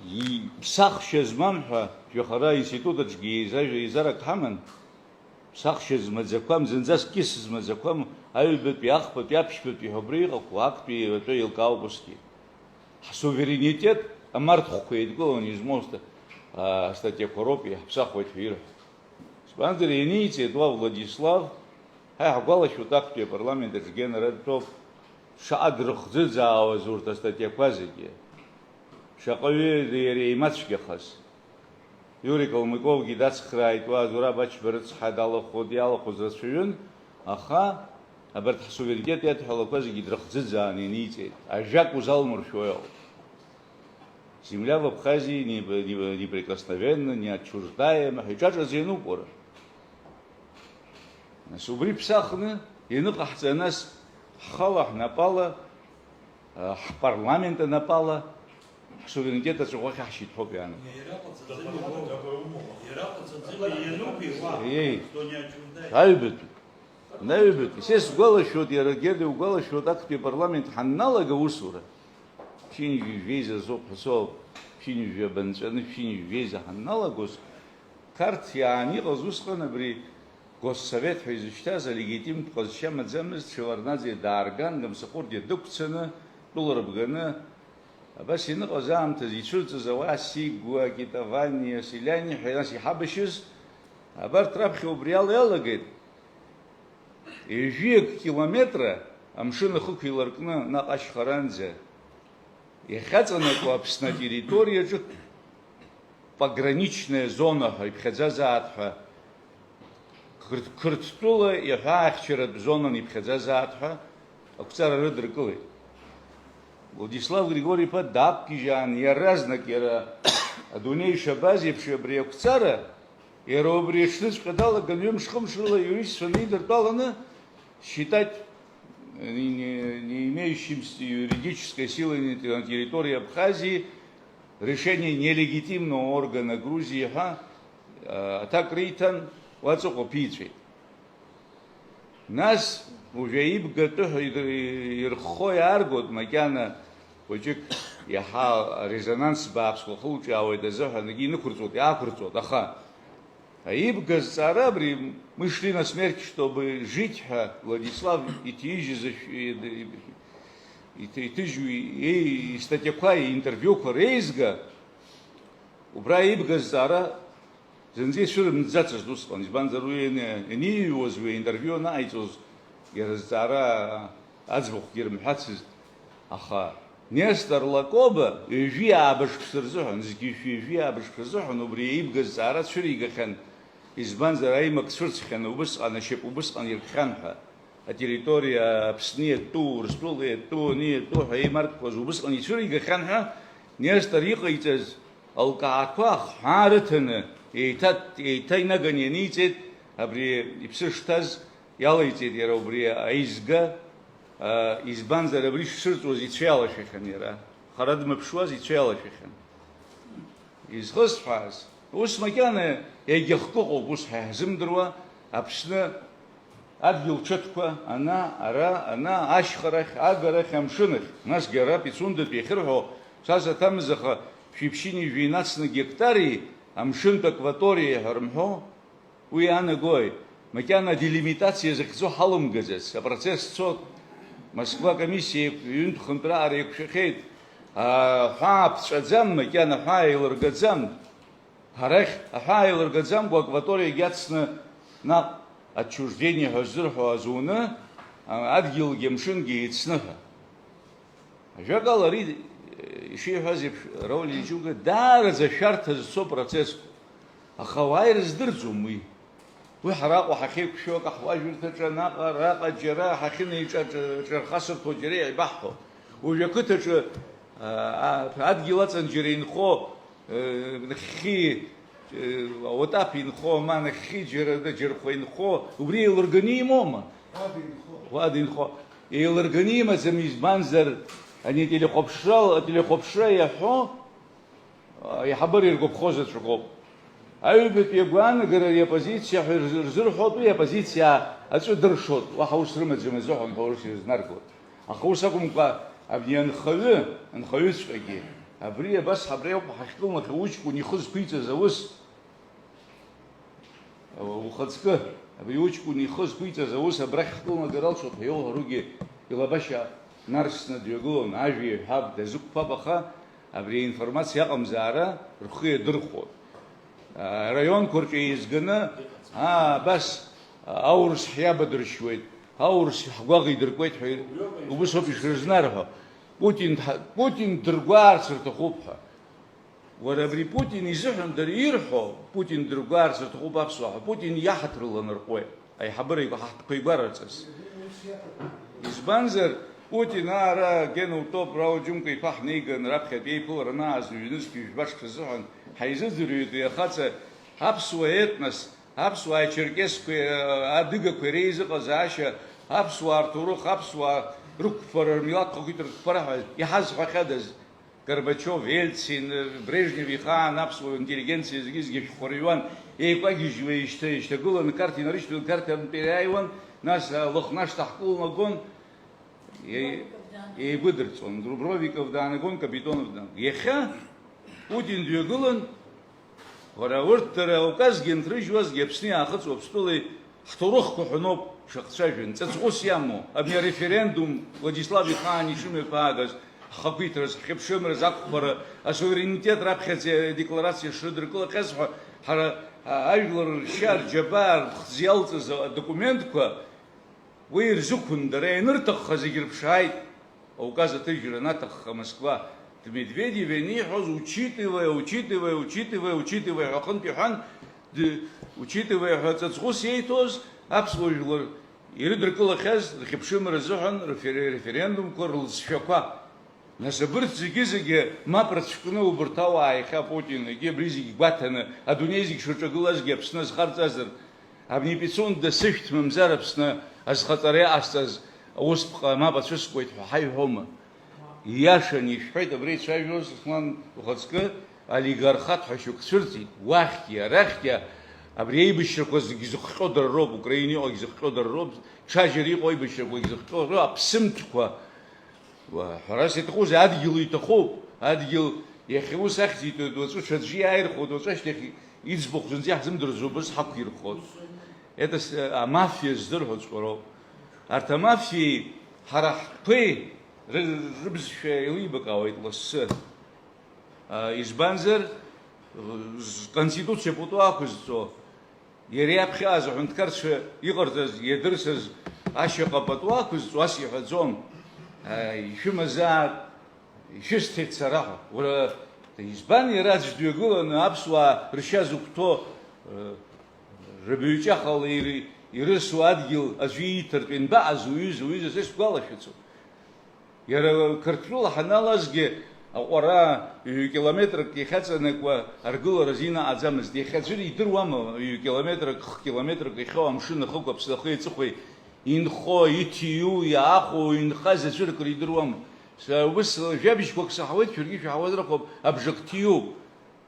иԥсахшьа змам ҳәа, жәаха ара аинститут аҿгьы еиза-, еизарак ҳаман, ԥсахшьа змаӡақәам, зынӡаск кьыс змаӡақәам, аҩбатәи, ахԥатәи, аԥшьбатәи ҳәа убра иҟақәоу актәи атәы еилкаауп усгьы. Ҳсуверенитет амарҭхәқәа еидкыланы измоу ст-, а, астатиақәа роуп иаҳԥсахуеит ҳәа ирҳәо. Избанзар, ианиҵеит уа Владислав, ҳа иаҳгәалашәоит, актәи апарламент аҿы Гена Радтәоуп шаҟа дрыхӡыӡаауаз урҭ астатиақәа зегьы. Шаҟаҩы иара еимацәгьахаз. Иури Калмыковгьы дацхрааит, уа Зураб Ачба рыцҳа далахәуа, иалахәыз рацәаҩын, аха абарҭ ҳсуверенитет иадҳәалақәа зегьы дрыхӡыӡааны ианиҵеит. Ажәак узалмыршәо иҟоуп. Земля в Абхазии не-, не-, неприкосновенна, неотчуждаема ҳәа иҿаҿаӡа иануп уара. Нас убри ԥсахны ианыҟаҳҵа, нас ҳхала, ҳнапала, ҳпарламент анапала, ҳсуверенитет аҵәаӷәа ахьаҳшьит ҳәоуп иаанаго. Иара ҟаҵаӡами уа? Иара ҟаҵаӡами, иануп иуа? Еи. Кто не отчуждает? Аҩбатәи. Наҩбатәи. Са исгәалашәоит, иара Геда иугәалашәоит, актәи апарламент ҳанналага аусура. Ԥшьынҩажәи жәеиза азоуп ҳәа соуп. Ԥшьынҩажәи абанҵәаны, ԥшьынҩажәи жәеиза ҳанналагоз, Қарҭ иаан иҟаз усҟан абри Госсовет ҳәа изышьҭаз алегитимтә ҟазшьа маӡамызт, Шеварднаӡе даарган, Гамсахәырдиа дықәцаны, тәыла рбганы, абас ианыҟаз аамҭазы ицәырҵыз ауаа Сигуа, Китавани, Селиани ҳәа нас иҳабашьыз, абарҭ раԥхьа убри ала иалагеит. Ҩажәиак километра амшын ахықә иларкны наҟ ашьхаранӡа иахьаҵанакуа Аԥсны атерриториаҿы пограничная зона ҳәа иԥхьаӡазаат ҳәа, Қырҭ-, Қырҭтәыла иаҳәаахьчаратә зонан иԥхьаӡазаат ҳәа ақәҵара рыдыркылеит. Владислав Григори-иԥа даақәгьежьаан, иаразнак иара адунеи ишабаз еиԥш абри ақәҵара, иара убри аҽныҵәҟьа далаган, ҩымш-хымш рыла иуристцәа неидыртәаланы, считать не, не имеющимся юридической силой на территории Абхазии решение нелегитимного органа Грузии ҳәа, а, аҭак риҭан, уа аҵыхәа ԥиҵәеит. Нас, уажәы аибгатәы ҳәа ир-, ирххо иааргоит, макьана хәыҷык иаҳа арезонанс бааԥсқәа хылҿиаауеит азыҳәан, егьи инықәырҵоит, иаақәырҵоит, аха аибга зҵаара абри «Мы шли на смерть, чтобы жить» ҳәа Владислав иҭижьыз ашә-, иҭ-, иҭыжьу иеи-, истатиақәа, иинтервиуқәа реизга, убра аибга зҵаара зынӡа ицәырымҵӡацызт усҟан, избанзар, уи иани-, ианиҩуаз, уи аинтервиу анаҟаиҵоз, иара зҵаара аӡбахәгьы рымҳәацызт. Аха Нестор Лакоба ҩажәи ааба шықәса рзыҳәан, зқьи жәшәи ҩажәи ааба шықәса рзыҳәан убри аибга зҵаара цәыригахьан, избанзар, аимак цәырҵхьан, убысҟан ашьап убысҟан иркхьан ҳәа. Атерриториа Аԥсны иатәу, Урыстәыла иатәу, ани иатәу ҳәа еимаркқәаз убысҟан ицәыригахьан ҳәа Нестор иҟаиҵаз алкаақәа ахҳәаа рыҭаны, еиҭа, еиҭа инаганы ианиҵеит, абри иԥсы шҭаз иалаиҵеит иара убри аизга, а, избанзар, абри шцәырҵуаз ицәа иалашәахьан иара. Хара дмыԥшуаз ицәа иалашәахьан. Изхысҳәааз, ус макьана иагьахкы ыҟоуп, ус ҳа иаҳзымдыруа, Аԥсны адгьыл ҽыҭқәа, ана, ара, ана, ашьхарахь, агарахь, амшынахь, насгьы ара Пицундатәи иахьырҳәо, са саҭамыз, аха шәиԥшьыни жәинацны гектари амшынтә акваториа ҳәа рымҳәо, уи иаанагои? Макьана делимитациа захьӡу ҳалымгаӡац, апроцесс цот, Москва комиссиа еиқә-, ҩынтә-хынтә раҟара еиқәшәахьеит, аҳәаа ԥҵәаӡам, макьана аҳәаа еилыргаӡам. Арахь аҳәаа еилыргаӡамкәа акваториагьы ацны наҟ отчуждение ҳәа ззырҳәо азуны, а, адгьылгьы амшынгьы еицны ҳәа. Ажәакала, ари, э, ишиҳәаз еиԥш, Рауль Ильич Гәыгә даараӡа ашәарҭа зцо процессқәа. Аха ауаа ирыздырӡом уи. Уи ҳара Аҟәа ҳахьеиқәшәо, акаҳуажәырҭаҿы, анаҟа, араҟа џьара ҳахьынеиҿаҿ-, ҿархасырҭоу џьара еибаҳҳәо. Уажәы ақыҭаҿы, а, а, адгьыл аҵан џьара инхо, э, нахьхьи, э, ауатаԥ инхо, ма нахьхьи џьара, џьархәа инхо, убри еилырганы имоума? Уа дынхо. Уа дынхо. Еилырганы имаӡам, избанзар, ани ателехәаԥшра, ателехәаԥшра иаҳәо, а, аиҳабыра иргәаԥхо заҵәык ауп. Аҩбатәи агәаанагареи ари апозициа ҳәа ирз-, рзырҳәоит, уи апозициа аҵәы дыршоит, уаҳа ус рымаӡам азыҳәан ҳәа урҭ ирызнаргоит. Аха ус акәымкәа, абни анхаҩы, анхаҩыҵәҟьагьы, абри абас ҳабра иоуп ҳахькылнахьоу уҷкәын ихы зқәиҵаз аус, ухаҵкы, абри уҷкәын ихы зқәиҵаз аус абрахь ҳкылнагар алшоит ҳәа иоуҳәаругьы илабашьа нарсны дҩагылон, ажәа иҳәап, дазықәԥап, аха абри аинформациа аҟамзаара рхы иадырхәон. Араионқәа рҿы еизганы, аа, абас, аурыс ҳиабадыршьуеит, аурыс ҳгәаӷ идыркуеит ҳәа убыс ауп ишрызнарҳәо, Путин, Путин дыргәаарц рҭахуп ҳәа. Уара абри Путин изыҳәан дара ирҳәо, Путин дыргәаарц рҭахуп аԥсуаа ҳәа, Путин иаҳаҭыр ланарҟәуеит, аиҳабыра игәы-, ҳаҳҭқәа игәараҵас. Избанзар, Путин ара Гена утәоуп, Рауль Џьынқәа-иԥа ҳнеиган, раԥхьатәи еиԥылара анааз, ҩнызқь ҩажәба шықәса азыҳәан ҳаизыӡырҩуеит уи ахаҵа аԥсуа етнос, аԥсуаа, ачерқьесқәеи, адыгақәеи реизыҟазаашьа, аԥсуаа рҭоурых, аԥсуаа рықәԥара, рмилаҭ хақәиҭра рықәԥара ҳәа иҳазҳәахьадаз? Горбачев, Ельцин, Брежнев ихаан аԥсуа интеллигенциа зегьы-зегьы шәҟәыҩҩуан, еикәагьежьуа ишьҭа-, ишьҭагыланы Қарҭ инарышьҭуан, Қарҭ империа ааиуан, нас, а, Лыхнашҭа ҳкылнагон, е-, еигәыдырҵон, Дубровиков даанагон, Капитонов даанагон. Иахьа Путин дҩагылан, уара, урҭ дара Кавказгьы анҭрыжьуазгьы, Аԥсни Аахыҵ Уаԥстәылеи ҳҭоурыхқәа ҳәа ноуп шаҟа цәажәан, ҵаҵӷәыс иамоу, абни ареферендум, Владислав ихаан ишымҩаԥаагаз, ҳхақәиҭраз, ҳхьыԥшымраз, ақәԥара, асуверенитет раԥхьаӡа адекларациа шрыдыркылахьаз ҳәа, ҳара, а, ажәлар ршьа, рџьабаа, рԥхӡы иалҵыз адокументқәа, уи ирзықәын, дара ианырҭахха зегь рыԥшааит. Кавказ аҭыжьра анаҭахха Москва, Медведев ианиҳәоз, учитывая, учитывая, учитывая, учитывая ҳәа аҟынтә иҳәан, д-, учитывая ҳәа ҵаҵӷәыс иеиҭоз аԥсуа жәлар ирыдыркылахьаз рхьыԥшымра азыҳәан рефер-, референдумқәа, рылҵшәақәа. Нас абырҭ зегьы-зегьы мап рыцәкны убырҭ ауаа иахьа Путин, егьи абри зегьы гәаҭаны, адунеи зегь шырҿагылазгьы Аԥсны азхарҵазар, абни Пицунда сышәҭ мамзар Аԥсны азхаҵара иҟасҵаз аусԥҟа мап ацәыскуеит ҳәа ҳаиҳәома? Ииашаны ишәҳәеит абра ицәажәоз, Аслан, ухаҵкы, олигархат ҳәа шьоук цәырҵит, уахьгьы, арахьгьы, абри аибашьрақәа зегь зыхҟьо дара роуп, Украина иҟагь зыхҟьо дара роуп, ҽаџьара иҟоу аибашьрақәагь зыхҟьо роуп, аԥсымҭқәа. Уа, ҳәарас иаҭахузеи, адгьыл иҭахуп, адгьыл иахьа ус ахьӡ иҭоит, уаҵәы ҽаӡәы иааирхәоит, уаҵәы ашьҭахь иӡбахә зынӡа иаҳзымдырӡо убыс ҳақәирхоит. Это с-, амафиа здырҳәоҵәҟьа роуп. Арҭ амафиеи ҳара ҳтәқәеи ры-, рыбызшәа еилибакаауеит лассы. А, избанзар, з-, Конституциа пату ақәызҵо, иара иаԥхьааз аҳәынҭқарцәа иҟарҵаз, иадырсыз ашьаҟа пату ақәызҵо, ас иҳәаӡом, а, ишәымазаап, ишәысҭеит сара ҳәа. Уара, избан иара аӡә дҩагыланы аԥсуаа ршьа зықәҭәо, э, рыбаҩҷахала ир-, ирысу адгьыл аӡәы ииҭартә ианбаҟаз уҩыза, уҩыза, са исгәалашәацуп. Иара Қырҭтәыла ҳаналазгьы аҟәара ҩ-километрак иахьаҵанакуа аргылара азин аҟаӡамызт. Иахьа аӡәыр идыруама ҩ-километрак, х-километрак иахьоу амшын ахықә аԥсахы иҵыхәеи инхо, иҭиу, иаахәо, инхаз аӡәыр акыр идыруама? Са ус жәабжьқәак саҳауеит, шәаргьы шәаҳауазар акәхап, абжак ҭиуп.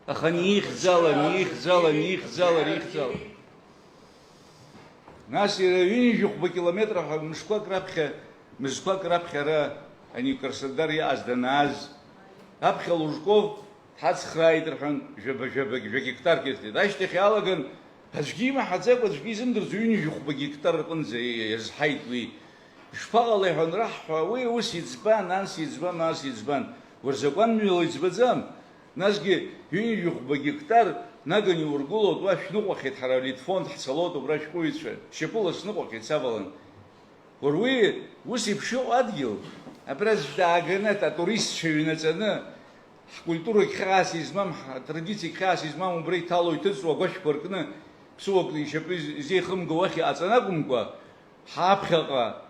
Аха неихьӡала, неихьӡала, неихьӡала, неихьӡала. Нас иара ҩынҩажәи хәба километр ҳәа мышқәак раԥхьа, мызқәак раԥхьа ара ани Краснодар иҟаз данааз, аԥхьа Лужков дҳацхрааит рҳәан, жәаба-жәабагь, жәа гектарк ирҭеит. Ашьҭахь иалаган, аӡәгьы имаҳаӡакәа, аӡәгьы изымдырӡо ҩынҩажәи хәба гектар рҟынӡа иазҳаит уи. Ишԥаҟалеи ҳәа анраҳҳәа, уи ус иӡбан, анс иӡбан, ас иӡбан, уарзакәанмҩала иӡбаӡам. Насгьы ҩынҩажәи хәба гектар наганы иургылоит, уа шәныҟәахьеит, ҳара алитфонд ҳцалоит, убра шәҟәыҩҩцәа шьапыла сныҟәахьеит савалан. Уара уи ус еиԥш иҟоу адгьыл, абра аӡә дааганы атуристцәа ҩнаҵаны, ҳкультурагь хьаас измам, ҳтрадициагь хьаас измам убра иҭало иҭыҵуа агәашәқәа ркны, ԥсыуак ишьапы изеихымго уахь иҟаҵаны акәымкәа, ҳаԥхьаҟа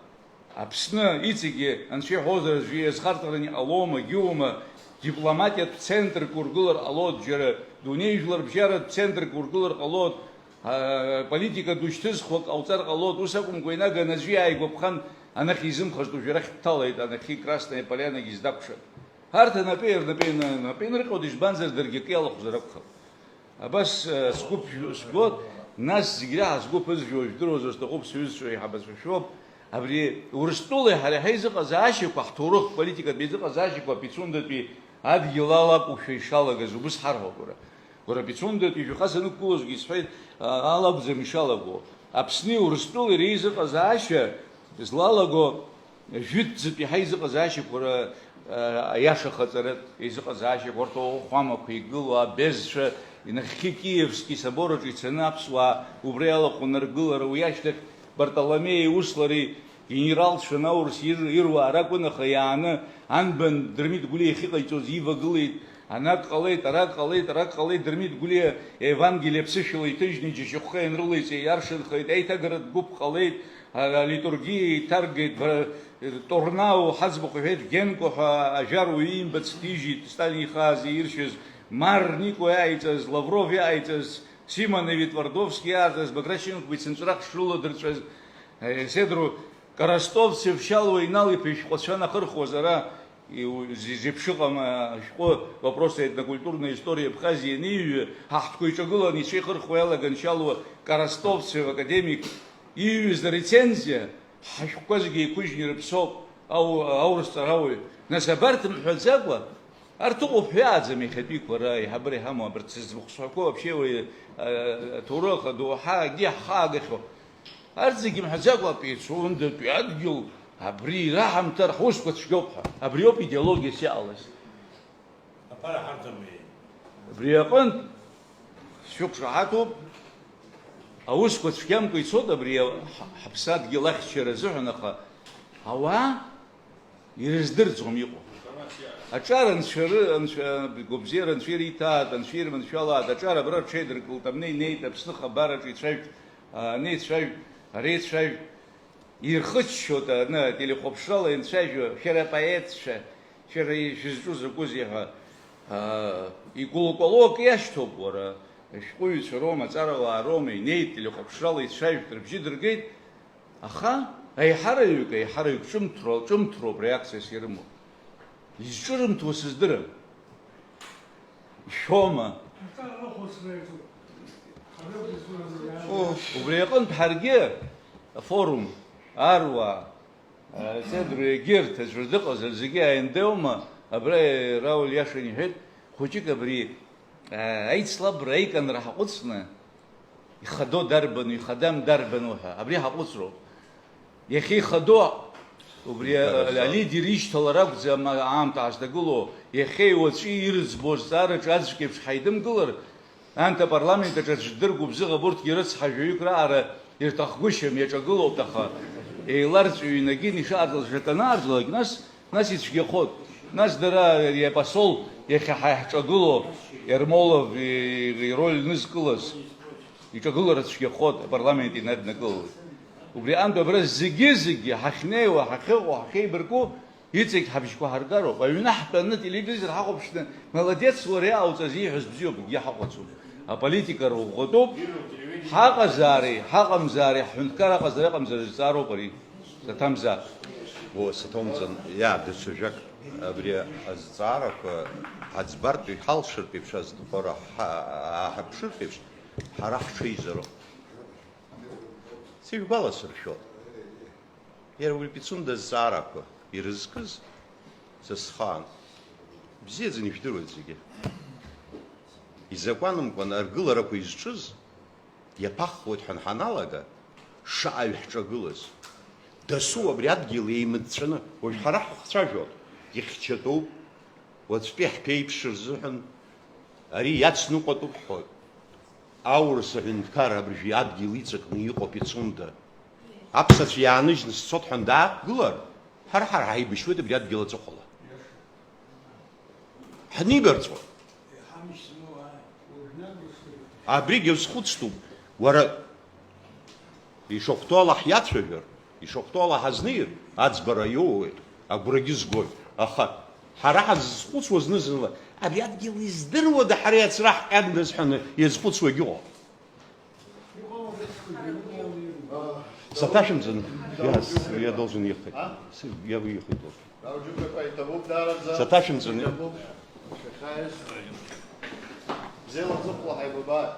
Аԥсны иҵегьы, анцәа иҳәозар, аӡәы иазхарҵараны иҟалома, егьиума, дипломатиатә центрк ургылар ҟалоит, џьара дунеи жәларбжьаратә центрк ургылар ҟалоит, а, политика ду шьҭызхуак ҟауҵар ҟалоит, ус акәымкәа, инаганы аӡәы иааигәаԥхан, анахь изымхазт, уажә арахь дҭалеит, анахьхьи Красная Полианагьы издакәшан. Арҭ анапеи рнапеи ны-, напеи нырҟьоит, избанзар, даргьы акы иалахәзар акәхап. Абас, э, сгәы ԥжәо-, сгәы, нас зегь раҳа сгәы ԥызжәо, жәдыруазар сҭахуп, сҩызцәа еиҳабацәа шәоуп. Абри Урыстәылеи ҳареи ҳаизыҟазаашьақәа, ҳҭоурых политикатә еизыҟазаашьақәа Пицундатәи адгьыл ала акәушәа ишалагаз убыс ҳарҳәоит, уара. Уара, Пицундатәи жәаха санықәгылозгьы исҳәеит, а, ала акәӡам ишалаго. Аԥсни Урыстәылеи реизыҟазаашьа злалаго Жәытәӡатәи ҳаизыҟазаашьақәа ра-, а, аиаша хаҵаратә еизыҟазаашьақәа, урҭ ауахәамақәа игылоу абезцәа, инахьхьи Киевски собор аҿы ицаны аԥсуаа убра иалахәын аргылара, уи ашьҭахь Бартоломеи Услари генералцәан аурыс ир-, ируаа ракәын, аха иааны анбан Дырмит Гәлиа иахьыҟаиҵоз ивагылеит, Анак ҟалеит, арак ҟалеит, арак ҟалеит, Дырмит Гәлиа Евангелие аԥсышәала иҭыжьны иџьашьахәқәа ианрылеиҵеи иаршанхеит, аиҭагаратә гәыԥ ҟалеит, а, алитургиа еиҭаргеит, ба-, Торнау ҳаӡбахә иҳәеит, Генко ҳәа ажәар уаҩы имбац ҭижьит, Сталин ихааз иршьыз, Марр Нико иааиҵаз, Лавров иааиҵаз, Симонови Твардовски иааҵаз, Баграт Шьынқәба ицынҵәарах шрыладырҵәаз, е, Седру Коростовцев Шьалуа Инал-иԥа ишәҟәцәа анахырхуаз ара, Иу-, зи-, зеиԥшыҟам, а, ашәҟәы, Вопросы этнокультурной истории Абхазии аниҩы, ҳахәҭқәа иҿагыланы ицәеихырхуа иалаган Шьалуа Коростовцев академик иҩыз арецензиа, ҳашәҟәқәа зегьы еиқәыжьны ирыԥсоуп, ау-, аурыс ҵарауаҩ. Нас абарҭ мҳәаӡакәа, арҭ ыҟоуп ҳәа иааӡам иахьатәиқәа ара, аиҳабыра иҳамоу абарҭ зыӡбахә сҳәақәо вообще уи, а, аҭоурых, адоуҳа, акгьы иаҳхаагахьоу. Арҭ зегьы мҳәаӡакәа апицундатәи адгьыл абри ираҳамҭар ҳусқәа цәгьоуп ҳәа. Абриоуп идеологиас иҟалаз. Аԥара ҳарҭам уи. Абри аҟынтә сшәықәшаҳаҭуп, аусқәа цәгьамкәа ицоит абри ҳа-, ҳаԥсадгьыл ахьчара азыҳәан, аха ауаа ирыздырӡом иҟоу. Аҿар анцәа ры-, анцәа, гәабзиара анцәа ириҭааит, анцәа ирманшәалааит, аҿар абра рҽеидыркылт, абна инеит, Аԥсны хабараҿы ицәажәт, ани ицәажәт, ари ицәажәт, ирхыччоит, аны, ателехәаԥшрала инцәажәо, шәара апоетцәа, шәара ишәызҿу закәызеи ҳәа, аа, икәалкәало акы иашьҭоуп, уара, ашәҟәыҩҩцәа роума, аҵарауаа роума, инеит, телехәаԥшрала ицәажәт, рыбжьы дыргеит, Аха аиҳараҩык, аиҳараҩык ҿымҭроу-, ҿымҭроуп реакциас ирымоу. Изҿырымҭуа сыздырам. Ишәома? Убри аҟынтә ҳаргьы афорум, аруаа, Седру егьырҭ аӡәыр дыҟазар, зегьы ааиндеиуама? Абра Рауль иашан иҳәеит, хәыҷык абри, аицлабра, аиканра ҳаҟәыҵны, Ихадоу дарбану, ихадам дарбану ҳәа, абри ҳаҟәыҵроуп. Иахьа ихадоу, убри, Игараҵа. Алидер ишьҭалара акәӡам аамҭа ҳазҭагылоу, иахьеи уаҵәи ирыӡбоу азҵаараҿы аӡәк еиԥш ҳаидымгылар, анҭ апарламент аҿы аӡә ддыргәыбзыӷ абурҭгьы рыцҳа жәаҩык раҟара ирҭахгәышьам, иаҿагылоуп, аха еиларҵәҩы инагин ишаартылаз шаканаарҵалак, нас Нас ицәгьахоит. Нас дара, ари апосол иахьа ҳа иаҳҿагылоу Ермолов и-, ироль нызкылаз, иҿагылара цәгьахоит, апарламент инаднакылоит. Убри аҟынтә абра зегьы-зегьы ҳахьнеиуа, ҳахьыҟоу, ҳахьеибарку, иҵегь ҳабжьқәа ҳаргароуп. Аҩны ҳтәаны, телевизор ҳахәаԥшны, молодец, уара иаауҵаз ииҳәаз бзиоуп, акгьы ҳаҟәаӡом. Аполитика рӷәӷәатәуп, ҳаҟазаареи, ҳаҟамзаареи, ҳҳәынҭқар аҟазара-ыҟамзара зҵаароуп ари. Саҭамзар. О, саҭоумҵан, иа, даҽа жәак, абри азҵаарақәа ҳаӡбартә иҳалшартә еиԥш, азҭҟәара ҳа-, ааҳарԥшыртә еиԥш, ҳара ҳҽеизароуп. Сышәгәаласыршәо, иара уи Пицунда азҵаарақәа ирызкыз са схаан, бзиаӡаны ижәдыруеит зегьы. Изакәанымкәан аргыларақәа изҿыз, Иаԥахуеит ҳәа ҳаналага, шаҟаҩ ҳҿагылаз. Дасу абри адгьыл еимыҵәҵәаны, уажә ҳара ҳхцәажәон, ихьчатәуп, уаҵәтәи ҳԥеиԥш рзыҳәан ари иацныҟәатәуп ҳҳәоит. Аурыс аҳәынҭқар абыржәы адгьыл иҵакны иҟоуп Пицунда. Аԥсацәа иааныжьны сцот ҳәа даақәгылар, ҳара-ҳара ҳаибашьуеит абри адгьыл аҵыхәала. Ҳнибарҵәон. Абригь азхәыцтәуп, уара, ишахәҭоу ала ҳиацәажәар, ишахәҭоу ала ҳазнеир, аӡбара иоуеит, агәрагьы згоит. Аха ҳара ҳазызхәыцуа зны-зынла, абри адгьыл издыруада ҳара иацра ҳҟьандаз ҳәа иазхәыцуагьы ыҟоуп. Саҭашәымҵан, я, я должен ехать. С-, я выехать должен. Саҭашәымҵан. Бзиала ҵыхәла ҳаибабааит.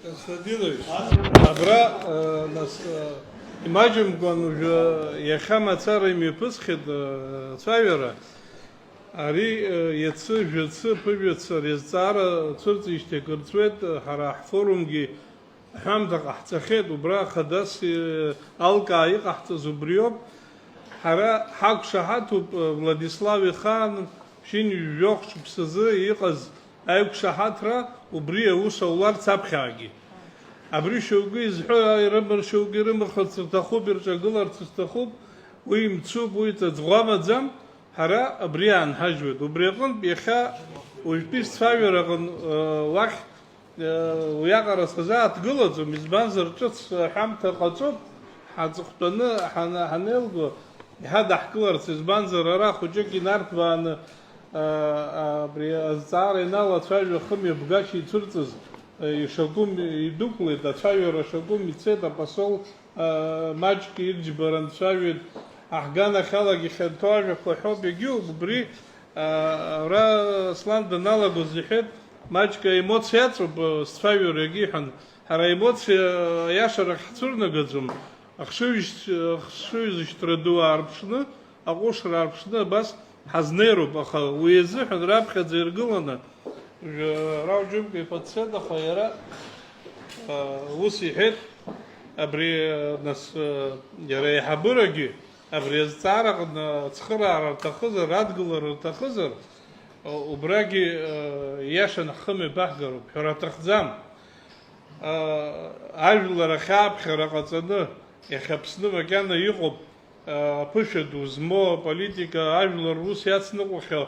Константинович, абра, э, нас, э, имаҷымкәан уажәы иахьа мацара имҩаԥысхьеит, э, ацәажәара. Ари, э, иацы, жәацы, ԥыжәацы ари азҵаара цәырҵижьҭеи акыр ҵуеит, э, ҳара ҳфорумгьы Аҳәамҭа ҟаҳҵахьеит, убра хадас, э, алкаа иҟаҳҵаз убриоуп. Ҳара ҳақәшаҳаҭуп, э, Владислав ихаан Ԥшьынҩажәи жәохә шықәсазы иҟаз аиқәшаҳаҭра убри аус ауларц аԥхьагьы. Абри шьоукы изҳәо, ирымар-, шьоукы ирымхырц рҭахуп, ирҿагыларц рҭахуп, уи мцуп, уи ҵаҵӷәамаӡам, ҳара абри аанҳажьуеит. Убри аҟынтә иахьа уажәтәи сцәажәара аҟын, э, уахь Уиаҟара сазааҭгылаӡом, избанзар, ҿыц аҳәамҭа ҟаҵоуп, ҳаҵыхәтәаны ҳана-, ҳанеилго, иҳадаҳкыларц, избанзар, ара хәыҷык инарҭбааны, а, абри азҵаара иналацәажәо, хымҩаԥгашьа ицәырҵыз, а, ишакәым идәықәлеит, ацәажәара шакәым ицеит, апосол, а, маҷк ирџьбаран дцәажәеит, аҳганахьалагьы хьанҭоу ажәақәа ҳәоуп, егьиуп, убри Ара Аслан даналагоз иҳәеит, маҷк аемоциа аҵоуп, сцәажәарагьы иҳәан, ҳара аемоциа аиашарахь ҳцәырнагаӡом, ахшыҩзышьҭра ду аарԥшны, аҟәышра аарԥшны абас ҳазнеироуп, аха уи азыҳәан раԥхьаӡа иргыланы, Рауџьымка иԥа дцеит, аха иара, а, ус иҳәеит, абри, а, нас, а, иара аиҳабырагьы, Абри азҵаара аҟны ацхыраара рҭахызар, адгылара рҭахызар, убрагьы, э, иашан ҳхы мҩаԥаҳгароуп, ҳәара аҭахӡам. Э, ажәлар ахьааԥхьара ҟаҵаны, иахьа Аԥсны макьана иҟоуп, э, аԥышәа ду змоу аполитика, ажәлар рус иацныҟәахьоу,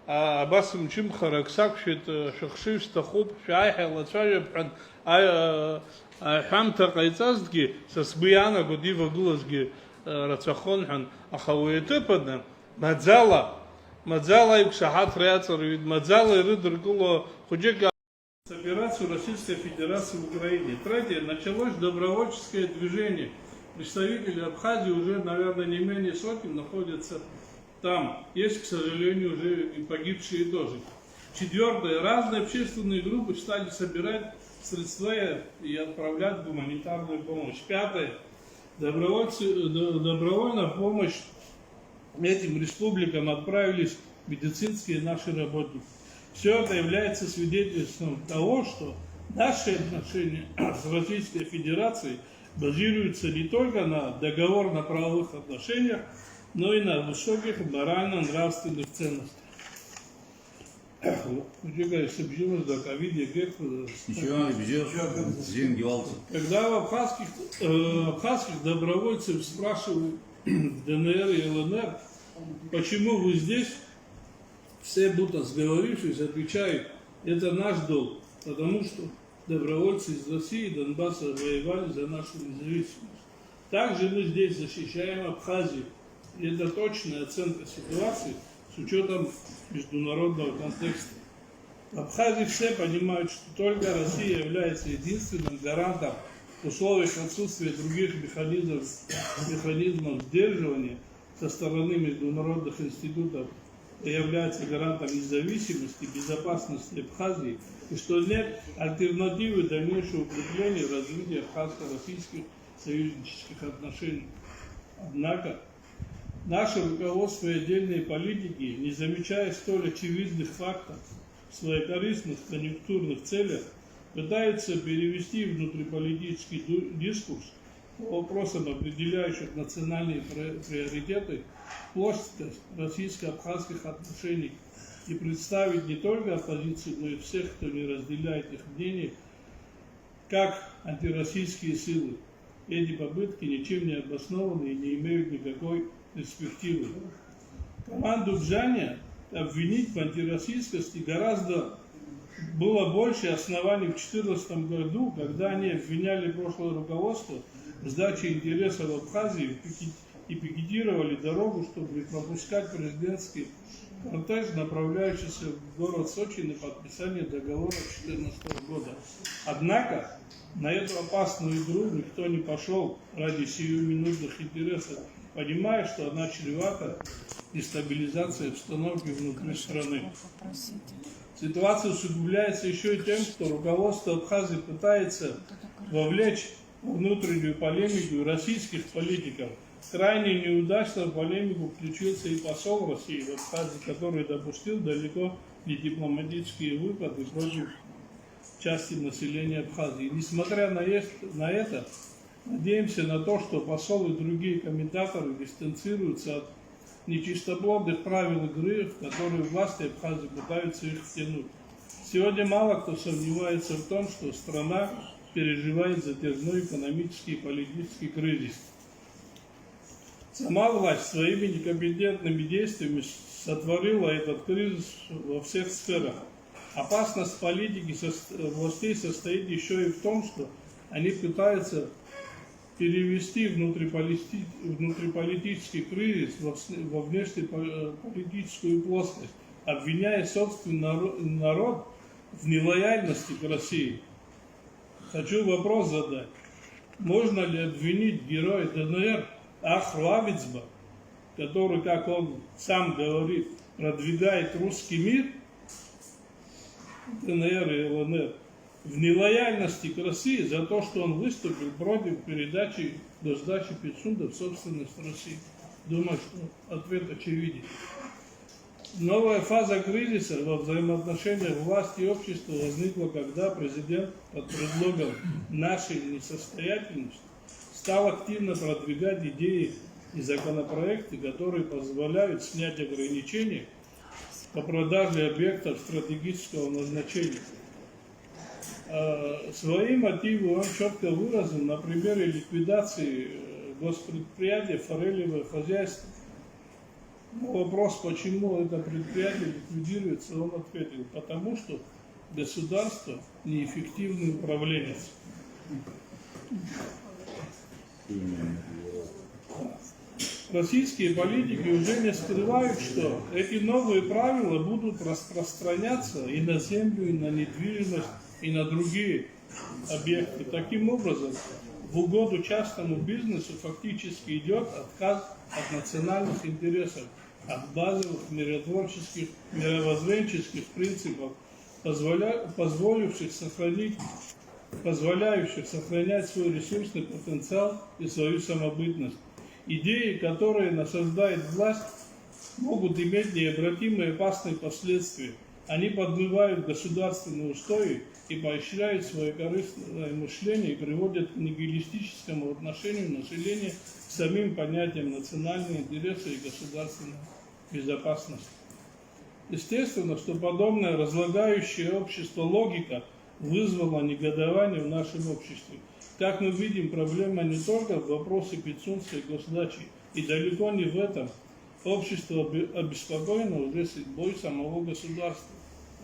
А, абас мчымхарак сақәшәеит, э, шәыхшыҩ сҭахуп, шәааи ҳәа еилацәажәап ҳәан, аи-, а, аҳәамҭа ҟаиҵазҭгьы, са сгәы иаанагоит ивагылазгьы, э, рацәахон ҳәан, аха уи аҭыԥаны, маӡала, маӡала аиқәшаҳаҭра иаҵарҩит, маӡала ирыдыркыло хәыҷык. С операцией Российской Федерации в Украине. Третье. Началось добровольческое движение. Представители Абхазии уже, наверное, не менее сотни находятся Там есть, к сожалению, уже и погибшие тоже. Четвёртое. Разные общественные группы стали собирать средства и отправлять гуманитарную помощь. Пятое. Добровольцы, э, до-, добровольно в помощь этим республикам отправились медицинские наши работники. Всё это является свидетельством того, что наши отношения с Российской Федерацией базируются не только на договорно-правовых отношениях, но и на высоких морально-нравственных ценностях. Хәыҷык ааисыбжьымызт, аковид иагеит. Ничего, ибжьы бзиангьы уалҵит. Когда у абхазских, э, абхазских добровольцев спрашивают в Д Н Р и Л Н Р, почему вы здесь, все будто сговорившись отвечают: «Это наш долг, потому что добровольцы из России и Донбасса воевали за нашу независимость. Также мы здесь защищаем Абхазию». И это точная оценка ситуации с учётом международного контекста. В Абхазии все понимают, что только Россия является единственным гарантом в условиях отсутствия других механизмов, механизмов сдерживания со стороны международных институтов и является гарантом независимости и безопасности Абхазии, и что нет альтернативы дальнейшего укрепления и развития абхазско-российских союзнических отношений. Однако наше руководство и отдельные политики, не замечая столь очевидных фактов, в своекорыстных конъюнктурных целях, пытаются перевести внутриполитический ду-, дискурс по вопросам, определяющих национальные пре-, приоритеты, в плоскость российско-абхазских отношений и представить не только оппозицию, но и всех, кто не разделяет их мнение, как антироссийские силы. Эти попытки ничем не обоснованы и не имеют никакой перспективы. Команду Бжаня обвинить в антироссийскости гораздо было больше оснований в четырнадцатом году, когда они обвиняли прошлое руководство в сдаче интересов Абхазии в пикет-, и пикетировали дорогу, чтобы не пропускать президентский кортеж, направляющийся в город Сочи на подписание договора четырнадцатого года. Однако на эту опасную игру никто не пошёл ради сиюминутных интересов, понимая, что она чревата дестабилизацией обстановки внутри страны. Ситуация усугубляется ещё и тем, что руководство Абхазии пытается вовлечь во внутреннюю полемику и российских политиков. Крайне неудачно в полемику включился и посол России в Абхазии, который допустил далеко не дипломатические выпады против части населения Абхазии. Несмотря на ес-, на это, надеемся на то, что посол и другие комментаторы дистанцируются от нечистоплотных правил игры, в которые власти Абхазии пытаются их втянуть. Сегодня мало кто сомневается в том, что страна переживает затяжной экономический и политический кризис. Сама власть своими некомпетентными действиями сотворила этот кризис во всех сферах. Опасность политики властей состоит еще и в том, что они пытаются перевести внутриполитический кризис во внешнеполитическую плоскость, обвиняя собственный народ в нелояльности к России. Хочу вопрос задать. Можно ли обвинить героя ДНР Ахру Авицба, который, как он сам говорит, продвигает русский мир, ДНР и ЛНР, в нелояльности к России за то, что он выступил против передачи госдачи Пицунда в собственность России? Думаю, что ответ очевиден. Новая фаза кризиса во взаимоотношениях власти и общества возникла, когда президент под предлогом нашей несостоятельности стал активно продвигать идеи и законопроекты, которые позволяют снять ограничения по продаже объектов стратегического назначения. Свои мотивы он четко выразил на примере ликвидации госпредприятия «Форелевое хозяйство». На вопрос, почему это предприятие ликвидируется, он ответил: потому что государство — неэффективный управленец. Российские политики уже не скрывают, что эти новые правила будут распространяться и на землю, и на недвижимость, и на другие объекты. Таким образом, в угоду частному бизнесу фактически идет отказ от национальных интересов, от базовых миротворческих, мировоззренческих принципов, позволя... позволивших сохранить, позволяющих сохранять свой ресурсный потенциал и свою самобытность. Идеи, которые насаждает власть, могут иметь необратимые опасные последствия. Они подрывают государственные устои и поощряют своекорыстное мышление и приводят к нигилистическому отношению населения к самим понятиям национальные интересы и государственная безопасность. Естественно, что подобная разлагающая общество логика вызвала негодование в нашем обществе. Как мы видим, проблема не только в вопросе пицунской госдачи, и далеко не в этом. Общество обеспокоено уже судьбой самого государства.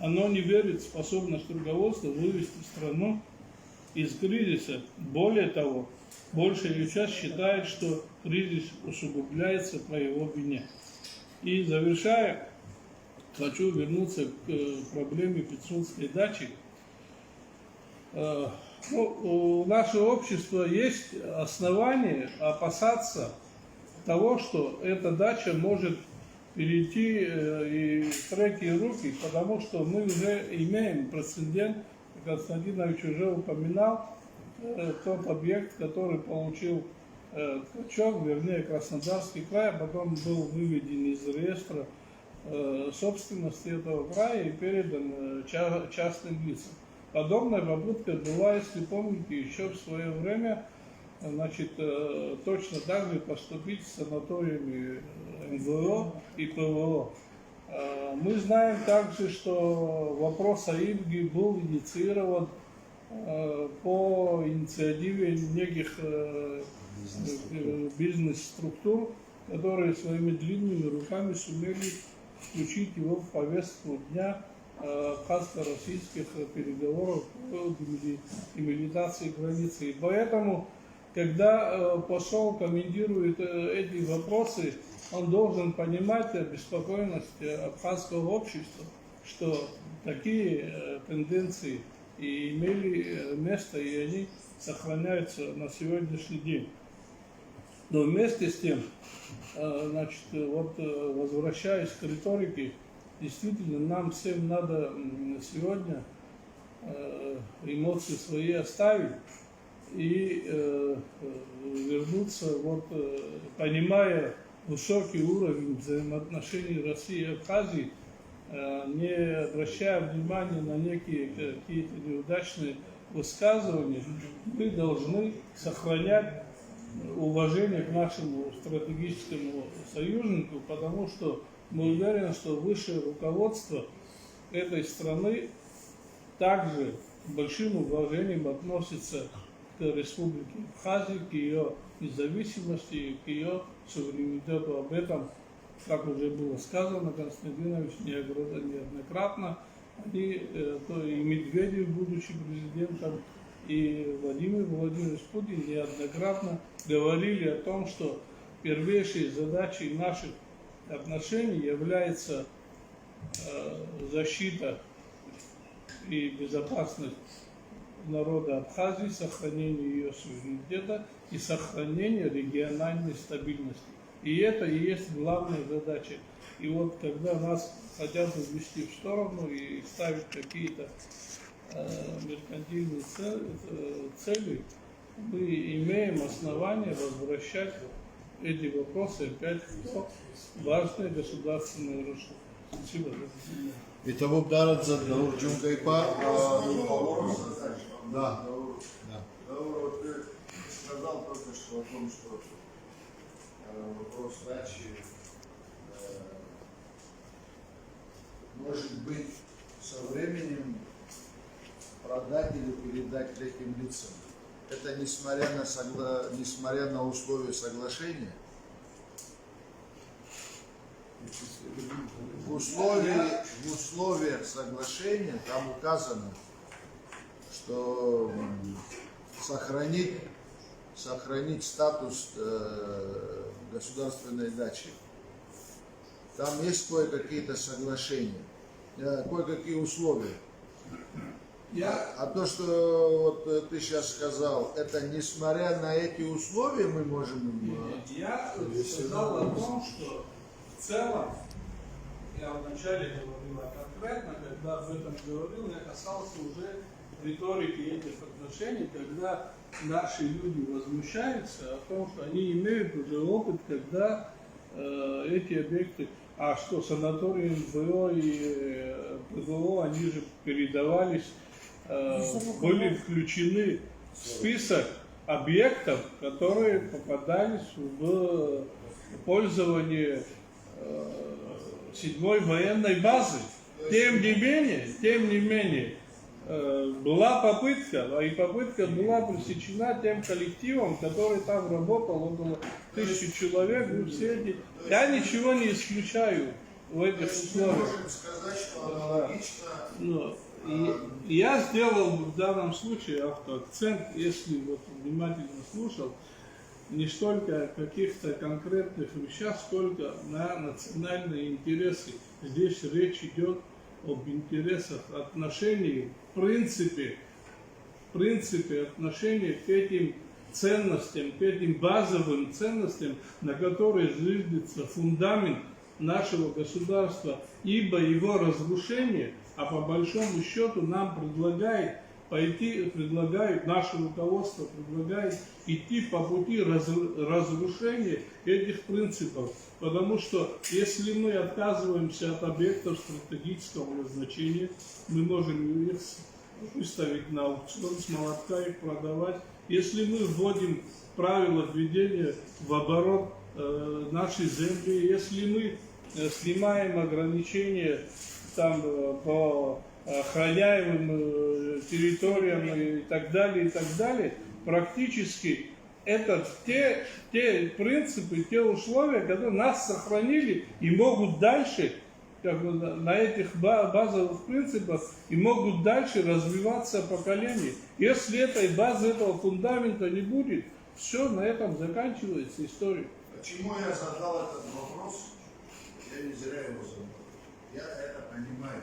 Оно не верит в способность руководства вывести страну из кризиса. Более того, большая часть считает, что кризис усугубляется по его вине. И завершая, хочу вернуться к проблеме пицунской дачи. Э, ну, у нашего общества есть основания опасаться того, что эта дача может перейти э, и в третьи руки, потому что мы уже имеем прецедент, Константинович уже упоминал, э, тот объект, который получил э, Ткачев, вернее, Краснодарский край, а потом был выведен из реестра э, собственности этого края и передан э, частным лицам. Подобная попытка была, если помните, еще в свое время, значит, э, точно так же поступить с санаториями э, МВО и ПВО. Э, мы знаем также, что вопрос о Ивге был инициирован э, по инициативе неких э, бизнес-структур, которые своими длинными руками сумели включить его в повестку дня э, абхазско-российских переговоров по демилитаризации границы. И поэтому, когда э, посол комментирует э, эти вопросы, он должен понимать обеспокоенность э, абхазского общества, что такие э, тенденции и имели э, место, и они сохраняются на сегодняшний день. Но вместе с тем, э, значит, вот э, возвращаясь к риторике, действительно, нам всем надо сегодня э, эмоции свои оставить и э, вернуться, вот, э, понимая высокий уровень взаимоотношений России и Абхазии, э, не обращая внимания на некие какие-то неудачные высказывания, мы должны сохранять уважение к нашему стратегическому союзнику, потому что мы уверены, что высшее руководство этой страны также с большим уважением относится к Республике Абхазии, к ее независимости и к ее суверенитету. Об этом, как уже было сказано, Константинович неогр- неоднократно, они, э, то и Медведев, будучи президентом, и Владимир Владимирович Путин неоднократно говорили о том, что первейшей задачей наших отношений является э, защита и безопасность народа Абхазии, сохранение ее суверенитета и сохранение региональной стабильности. И это и есть главная задача. И вот когда нас хотят увести в сторону и ставить какие-то э, меркантильные цели, э, цели, мы имеем основание возвращать эти вопросы опять в то важное государственное русло. Спасибо за внимание. Итого, Дарадзе Даур Джунгайпа, а, да, да. Даур, вот ты сказал только что о том, что э, вопрос сдачи э, может быть со временем продать или передать третьим лицам. Это несмотря на, согла... несмотря на условия соглашения. В условии, в условиях соглашения там указано, что сохранить, сохранить статус э, государственной дачи. Там есть кое-какие-то соглашения, э, кое-какие условия. Я... А то, что вот э, ты сейчас сказал, это несмотря на эти условия мы можем... Нет, я сказал о том, что в целом, я вначале говорил, а конкретно, когда об этом говорил, я касался уже риторики этих отношений, когда наши люди возмущаются о том, что они имеют уже опыт, когда э, эти объекты, а что санатории МВО и э, ПВО, они же передавались, э, были включены в список объектов, которые попадались в пользование э, седьмой военной базы. Тем не менее, тем не менее, э, была попытка, а и попытка была пресечена тем коллективом, который там работал, около тысячи человек, вы все эти. Я ничего не исключаю в этих условиях. Да. Но и я сделал в данном случае автоакцент, если вот внимательно слушал, не столько о каких-то конкретных вещах, сколько на национальные интересы. Здесь речь идет об интересах, отношении, в принципе, в принципе отношения к этим ценностям, к этим базовым ценностям, на которые зиждется фундамент нашего государства, ибо его разрушение, а по большому счету нам предлагает пойти, предлагают, наше руководство предлагает идти по пути раз- разрушения этих принципов. Потому что если мы отказываемся от объектов стратегического назначения, мы можем их выставить на аукцион, с молотка их продавать. Если мы вводим правила введения в оборот э, нашей земли, если мы э, снимаем ограничения там, э, по охраняемым э, территориям и так далее, и так далее, практически это те, те принципы, те условия, которые нас сохранили и могут дальше, как бы на этих базовых принципах, и могут дальше развиваться поколения. Если этой базы, этого фундамента не будет, все, на этом заканчивается история. Почему я задал этот вопрос? Я не зря его задал. Я это понимаю.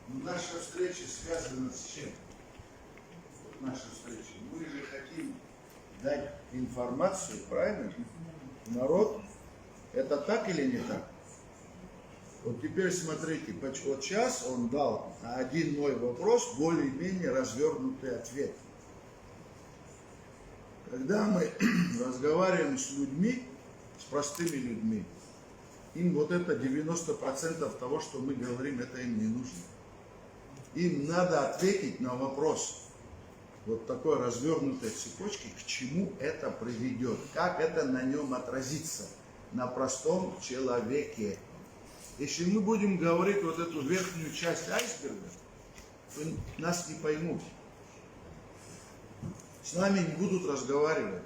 Но наша встреча связана с чем? Вот наша встреча. Мы же хотим дать информацию, правильно? Народ, это так или не так? Вот теперь смотрите, вот сейчас он дал на один мой вопрос более-менее развернутый ответ. Когда мы разговариваем с людьми, с простыми людьми, им вот это девяносто процентов того, что мы говорим, это им не нужно. Им надо ответить на вопрос. Вот такой развернутой цепочки, к чему это приведет, как это на нем отразится, на простом человеке. Если мы будем говорить вот эту верхнюю часть айсберга, то нас не поймут. С нами не будут разговаривать.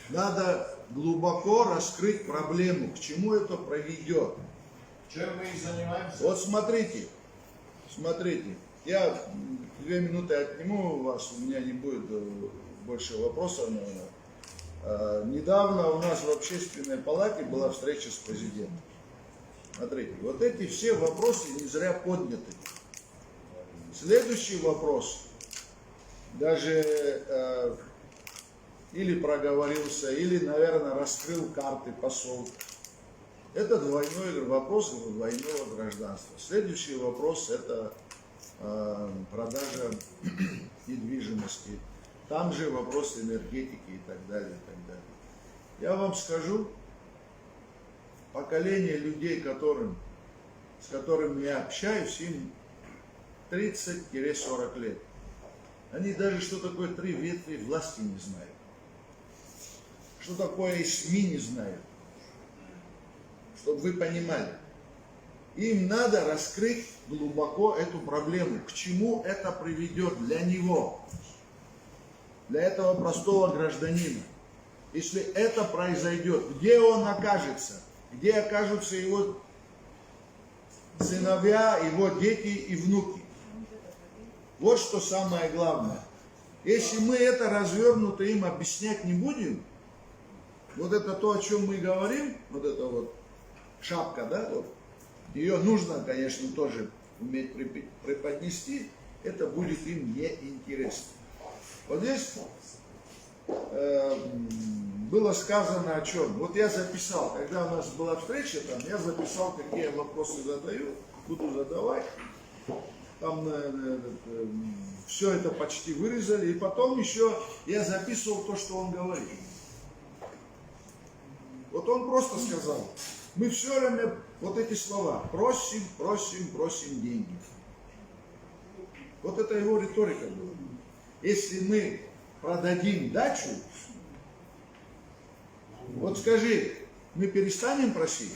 Надо глубоко раскрыть проблему, к чему это приведет. Чем мы и занимаемся. Вот смотрите, смотрите. Я две минуты отниму у вас, у меня не будет э, больше вопросов, наверное. Э, недавно у нас в Общественной палате была встреча с президентом. Смотрите, вот эти все вопросы не зря подняты. Следующий вопрос. Даже э, или проговорился, или, наверное, раскрыл карты посол. Это двойной вопрос двойного гражданства. Следующий вопрос – это э, продажа недвижимости. Там же вопрос энергетики и так далее, и так далее. Я вам скажу, поколение людей, которым, с которыми я общаюсь, им тридцать-сорок лет. Они даже, что такое три ветви власти, не знают. Что такое СМИ, не знают. Чтобы вы понимали. Им надо раскрыть глубоко эту проблему. К чему это приведет для него, для этого простого гражданина? Если это произойдет, где он окажется? Где окажутся его сыновья, его дети и внуки? Вот что самое главное. Если мы это развернуто им объяснять не будем, вот это то, о чем мы говорим, вот это вот шапка, да, вот, ее нужно, конечно, тоже уметь припе- преподнести, это будет им неинтересно. Вот здесь э, было сказано о чем. Вот я записал, когда у нас была встреча, там, я записал, какие вопросы задаю, буду задавать. Там все это почти вырезали. И потом еще я записывал то, что он говорит. Вот он просто сказал, мы все время вот эти слова: просим, просим, просим деньги. Вот это его риторика была. Если мы продадим дачу, вот скажи, мы перестанем просить?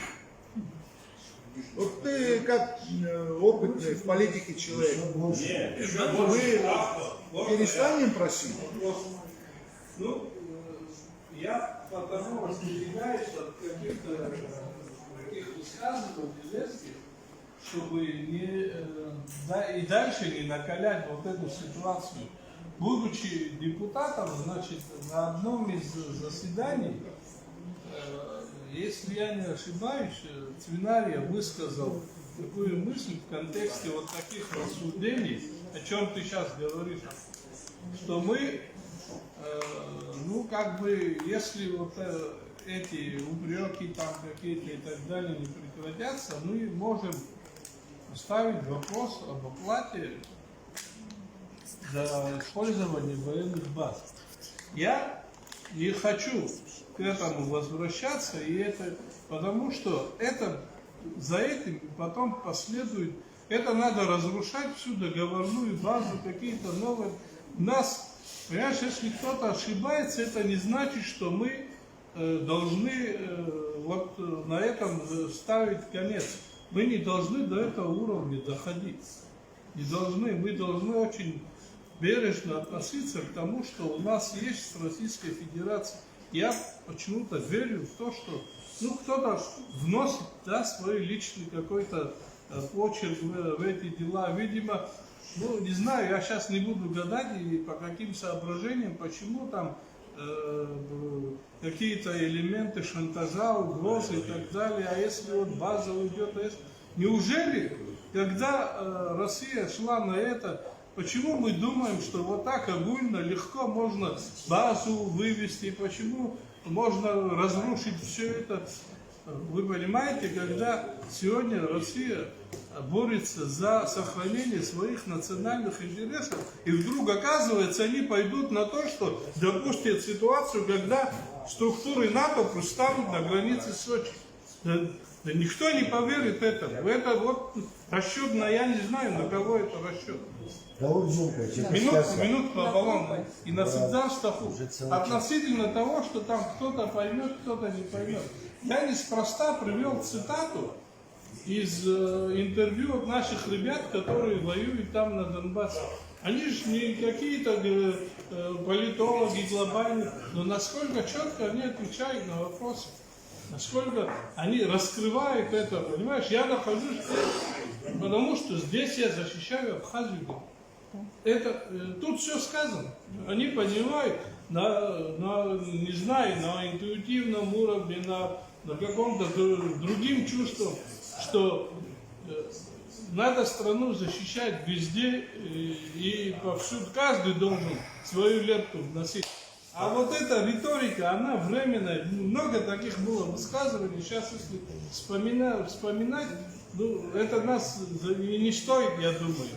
Вот ты как э, опытный в политике человек, Нет, еще мы больше. Можно я перестанем просить? Вопрос. Ну, э, я потому остерегаюсь от каких-то э, таких высказываний резких, чтобы не, э, да, и дальше не накалять вот эту ситуацию. Будучи депутатом, значит, на одном из заседаний, э, если я не ошибаюсь, э, Цвинарья высказал такую мысль в контексте вот таких рассуждений, о чем ты сейчас говоришь, что мы, э, ну, как бы, если вот э, эти упреки там какие-то и так далее не прекратятся, мы можем ставить вопрос об оплате за использование военных баз. Я не хочу к этому возвращаться, и это потому что это за этим потом последует. Это надо разрушать всю договорную базу, какие-то новые. У нас, понимаешь, если кто-то ошибается, это не значит, что мы э, должны э, вот э, на этом э, ставить конец. Мы не должны до этого уровня доходить. Не должны. Мы должны очень бережно относиться к тому, что у нас есть с Российской Федерацией. Я почему-то верю в то, что ну, кто-то вносит да, свой личный какой-то э, почерк в, в эти дела. Видимо, ну, не знаю, я сейчас не буду гадать и по каким соображениям, почему там э, какие-то элементы шантажа, угрозы и так далее. А если вот база уйдет, а если... Неужели, когда э, Россия шла на это, почему мы думаем, что вот так огульно, легко можно базу вывести, почему можно разрушить все это? Вы понимаете, когда сегодня Россия борется за сохранение своих национальных интересов, и вдруг, оказывается, они пойдут на то, что допустят ситуацию, когда структуры НАТО встанут на границе Сочи. Да, Да никто не поверит этому. Это вот расчёт на, я не знаю, на кого это расчёт. Минутку, минутку, Аполлон. И на Сыгзар Стаху. Относительно того, что там кто-то поймёт, кто-то не поймёт. Я неспроста привёл цитату из э, интервью от наших ребят, которые воюют там на Донбассе. Они же не какие-то э, э, политологи глобальные, но насколько четко они отвечают на вопросы, насколько они раскрывают это, понимаешь? Я нахожусь здесь, потому что здесь я защищаю Абхазию. Это, э, тут все сказано. Они понимают на, на, не знаю, на интуитивном уровне, на, на каком-то д- другим чувством, что э, надо страну защищать везде э, и повсюду. Каждый должен свою лепту вносить. А вот эта риторика, она временная. Много таких было высказываний. Сейчас, если вспомина- вспоминать, ну, это нас за- не не стоит, я думаю.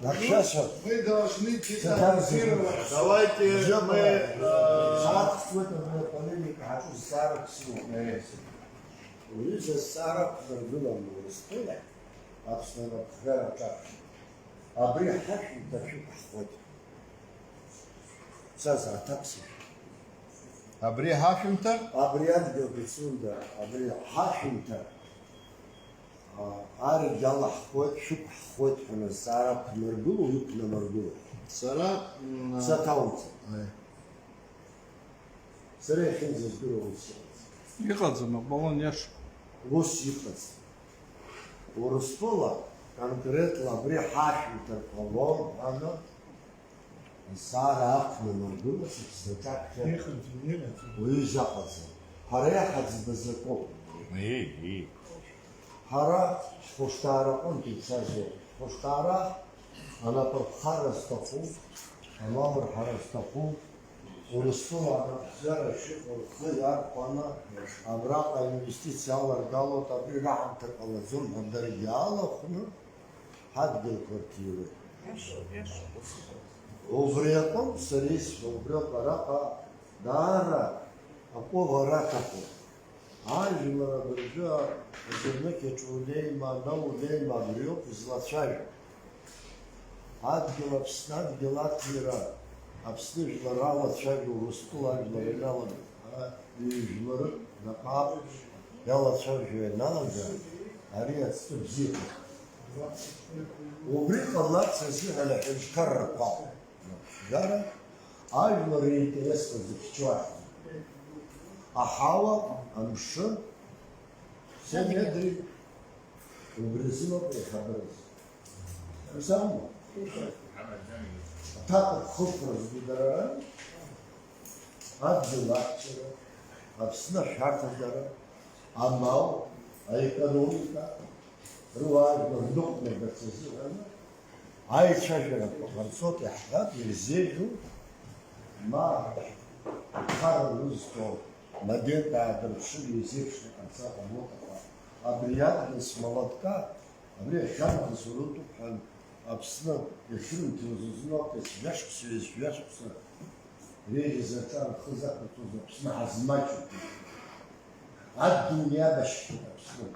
Так, сейчас вот. Мы должны детализировать. Давайте мы... э, Саҭ какой-то была полемика, хочу старых сил. Уҩыза сара ԥхыргылан Урыстәыла, Аԥсны аԥхгара аҿаԥхьа. Абри ҳашәымҭа шәықәҳхуеит. Саза аҭак сышәҭ. Абри ҳашәымҭа? Абри адгьыл Пицунда, абри ҳашәымҭа. Арагь алаҳхуеит, шәықәҳхуеит ҳәа азҵаара ақәнаргыло, иқәнамыргыло. Сара м, Саҭаумҵан. Аи. Сара иахьынӡаздыруа ус иҟаӡам. Иҟаӡам, Аполлон иаша. Ус иҟаӡам. Урыстәыла конкретла абри ҳашәымҭар ҟалом ҳәа азҵаара ақәнамыргыло сыԥсдаҿаԥхьа уаҩы изаҟаӡам. Ҳара иаҳаӡбаз акоуп. Ҳара ҳхәышҭаараҟынтә ицазоуп. Ҳхәышҭаара анапырхара зҭаху, амал рҳара зҭаху, Урыстәыла анапхгара шыҟоу рхы иархәаны абраҟа аинвестициа аларгалоит, абри раҳамҭа ҟалаӡом ҳәа даргьы алахәны ҳадгьылқәа рҭиуеит. Убри аҟынтә сара исҳәо убриоуп, араҟа даара аҟәыӷара аҭахуп. Ажәлар абыржәы азырнықь аҿы унеима, ана унеима абриоуп излацәажәо. Адгьыл Аԥсны, адгьыл аҭира, Аԥсны жәлар алацәажәо, Урыстәыла ажәлар ианалага, ҩ-жәларык наҟ-ааҟ иалацәажәо ианалага, ари ацкы бзиақәа. Убри ҟаларц азыҳәан аҳәынҭқаррақәа. Ԥхгара, ажәлар ринтересқәа зыхьчо ахьӡуп. Аҳауа, амшын, Сенедри, убри азыноуп еиҳабыраз. Узаама? Аҭак хықәра згәы дара ран, адгьыл ақәҵара, Аԥсны ашәарҭадара, амал, аекономика, Руаажәлар ныҟәнагарц азыҳәан аицәажәарақәа ҟарҵоит, иаҳҳәап, ирзеиӷьу, ма хара рызҭо, Маден даадырԥшыр, изеиԥшны иҟарҵар ҟамлоит, аха абри адгьыл смолотка, абри ахьаргаз урытәуп ҳәа Аԥсны иахьырымҭиуаз азын ауп, ҩажәа шықәса, ҩажәа шықәса реиӷьыз аҿар рхы закәырҵоз Аԥсны ҳазмаҷуп. Адунеи абашьхеит Аԥсны.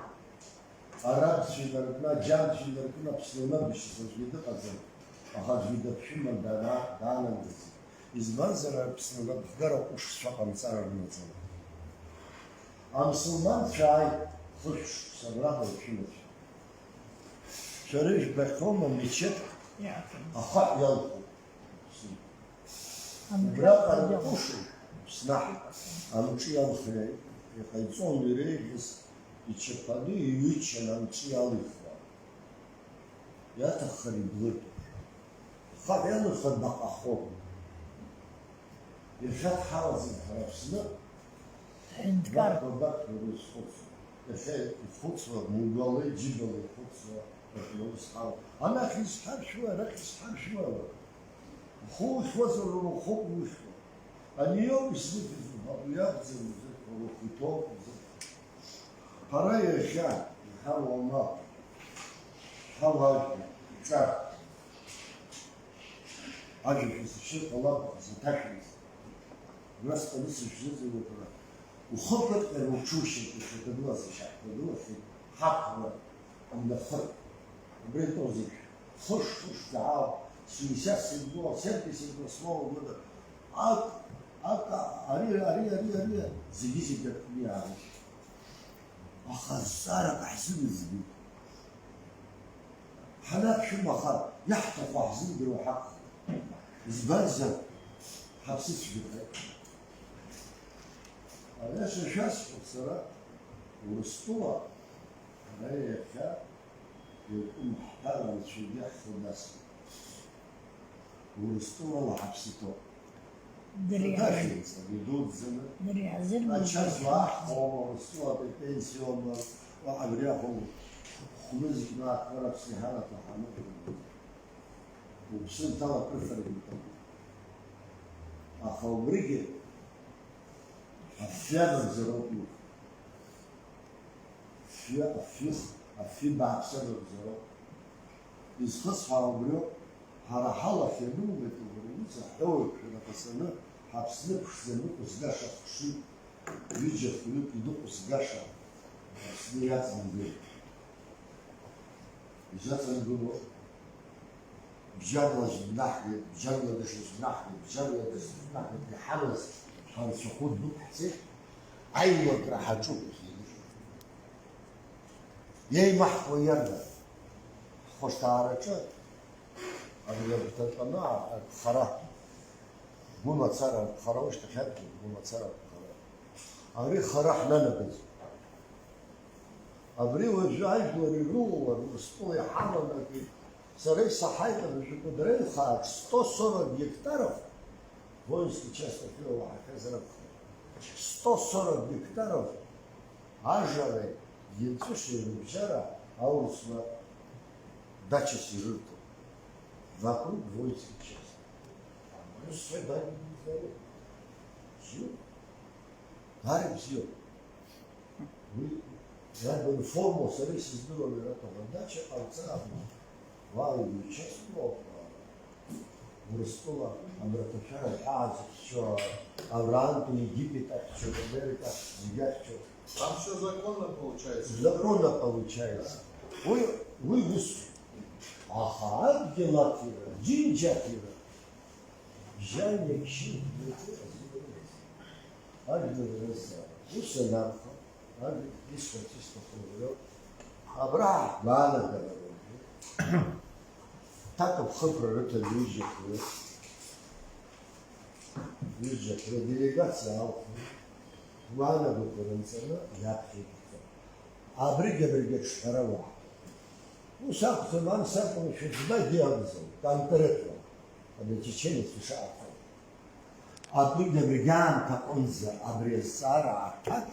Арабцәа инаркны, аџьамцәа инаркны Аԥсны анырбашьыз аӡәгьы дыҟаӡам, аха аӡәгьы даԥшәыман дана-, даанамгаӡеит. Избанзар, Аԥсны анапхгара ҟәышцәа ҟамҵар рымаӡам. Амсылманцәа ааит, хышә шықәса абраҟа ишәымацәа. Шәара ижәбахьоума мечеҭк ахаҳә иалху? Убраҟа рҟәышын, Аԥсны аҳ-, амҿы иалхра иҟаиҵон иреиӷьыз, ичаԥаны иҩычан амҿы иалихуан. Иаҭаххар иблыртәон. Ахаҳә иалихуан баҟахо. Иахьа дҳалаӡам ҳара Аԥсны. Ҳәынҭқар. Баҭәа, баҭәа рызхәыцуа. Иахьа ихәыцуа, мгәала, џьыбала ихәыцуа, баҭәа ус ҳауа. Анахь изҳаршәуа, арахь изҳаршәуа. Ухы ухьуазар, уара ухы уухьуа. Ани иоуп изныҳәаз, уи акәӡам узырҳәо, ухы иҭоуп узырҳәо. Ҳара иахьа иҳауа амал, ҳауаажәлар, ҿар. Ажәа шәызшьыр ҟалап, аха саҭашәымҵан. Убра сҟаны сышәзыӡырҩуеит, ара. Ухы кыдҟьаны уҽушьыртә, ушьақәгылаз ишьақәгылахьеит ҳақәра унахыр. Убри атәоу зегь хыш-хышӡа аауп, шестьдесят седьмого, семьдесят восьмого года. Ак, ак, ари, ари, ари, ари, зегьы-зегьы ртәны иаауеит. Аха зҵаарак ҳзымыӡбеит. Ҳанаԥшәма аха иаҳҭаху ҳзымдыруа ҳакәхеит. Избанзар, ҳаԥсыцәгьахеит. Аиаша шәасҳәап сара, Урыстәыла ара иахьа иакәым ҳҳәар анцәагьы ҳхы дасит. Урыстәылала ҳаԥсы ҭоуп. Дырҩаҵ-, Дашәынҵа, идуӡӡаны. Дырҩаҵәҟьаны. Ача зуа аҳ-, ҳауама, Урыстәылатәи апенсиа ауама, уаҳа абри аҟоума, хәмызкны аахәара аԥсны иҳанаҭо ҳаныҟоума. Уԥсы нҭалап, рыфарагьы уҭахуп. Аха убригьы афҩы анагӡароуп иуфо. Афҩы, афҩы, афҩы бааԥс анагӡароуп. Изхысҳәаау убриоуп, ҳара ҳалахь ианумеит убри аҩыза, ҳҳәоуеиԥшәа, аҟасаны, ҳаԥсны ԥшӡа ныҟәызгаша хшыҩ, ҩыџьа хҩык иныҟәызгаша Аԥсны иаҵангылоит. Изаҵангыло, бџьарла аӡә днаҳгеит, бџьарла даҽаӡә днаҳгеит, бџьарла даҽаӡә днаҳгеит, иҳамаз ҳанцәахәы дәықәҳҵеит, аилакра ҳаҿуп, иахьа иныжьуа. Иеимаҳкуа иарбан? Ҳхәышҭаараҿы абри агәҭатәаны арԥхара, гәымацара арԥхара, ушьҭахь адгьыл гәымацара арԥхара. Ари хара ҳнанагӡом. Абри уажәы ажәлар ирылоу Урыстәыла иҳаманагеит. Сара исаҳаит абыржәы Кәыдры аҩхааҿ сто сорок гектаров воинский часть ахьыруа уаҳахьазар акәхап. Сто сорок гектаров ажареи иаҵәышеи рыбжьара аурысқәа дачас ирырҭон. Вокруг воинских частей. Аурысқәа дагьежьуан. Бзиоуп. Даара ибзиоуп. Уи иарбан формоу сара исыздыруам, иара аҭахадача ҟарҵароуп. Уа иучаствовал, Урыстәыла амраҭашәара ҳәаа зыхьчо, Авраамтәи Египет ахьчо, Америка ахьчо, зегь ахьчо. Там всё законно получается. Законно получается. Уи, уи ус. Аха адгьыл аҭира, Џьынџьа аҭира, бжьан иагьшьын, ажәлар рызҵаара. Ус анакәха, Ар исҳәарц исҭаху убриоуп. Абра ҳгәаанагара уажәы. Ҭакԥхықәра рыҭан ҩыџьа хҩык. Ҩыџьа хҩык делегациа алхын. Гәаанагақәа рынҵаны иаԥхьа иқәҵан. Абригь абригь аҿҳәара уаҳа. Ус акәӡам, амс акәым, шәыӡбагьы акәӡам, конкретно. Абри ачеченец ишаҳаҭыр. Абригь абригь аамҭа аҟынӡа абри азҵаара аҭак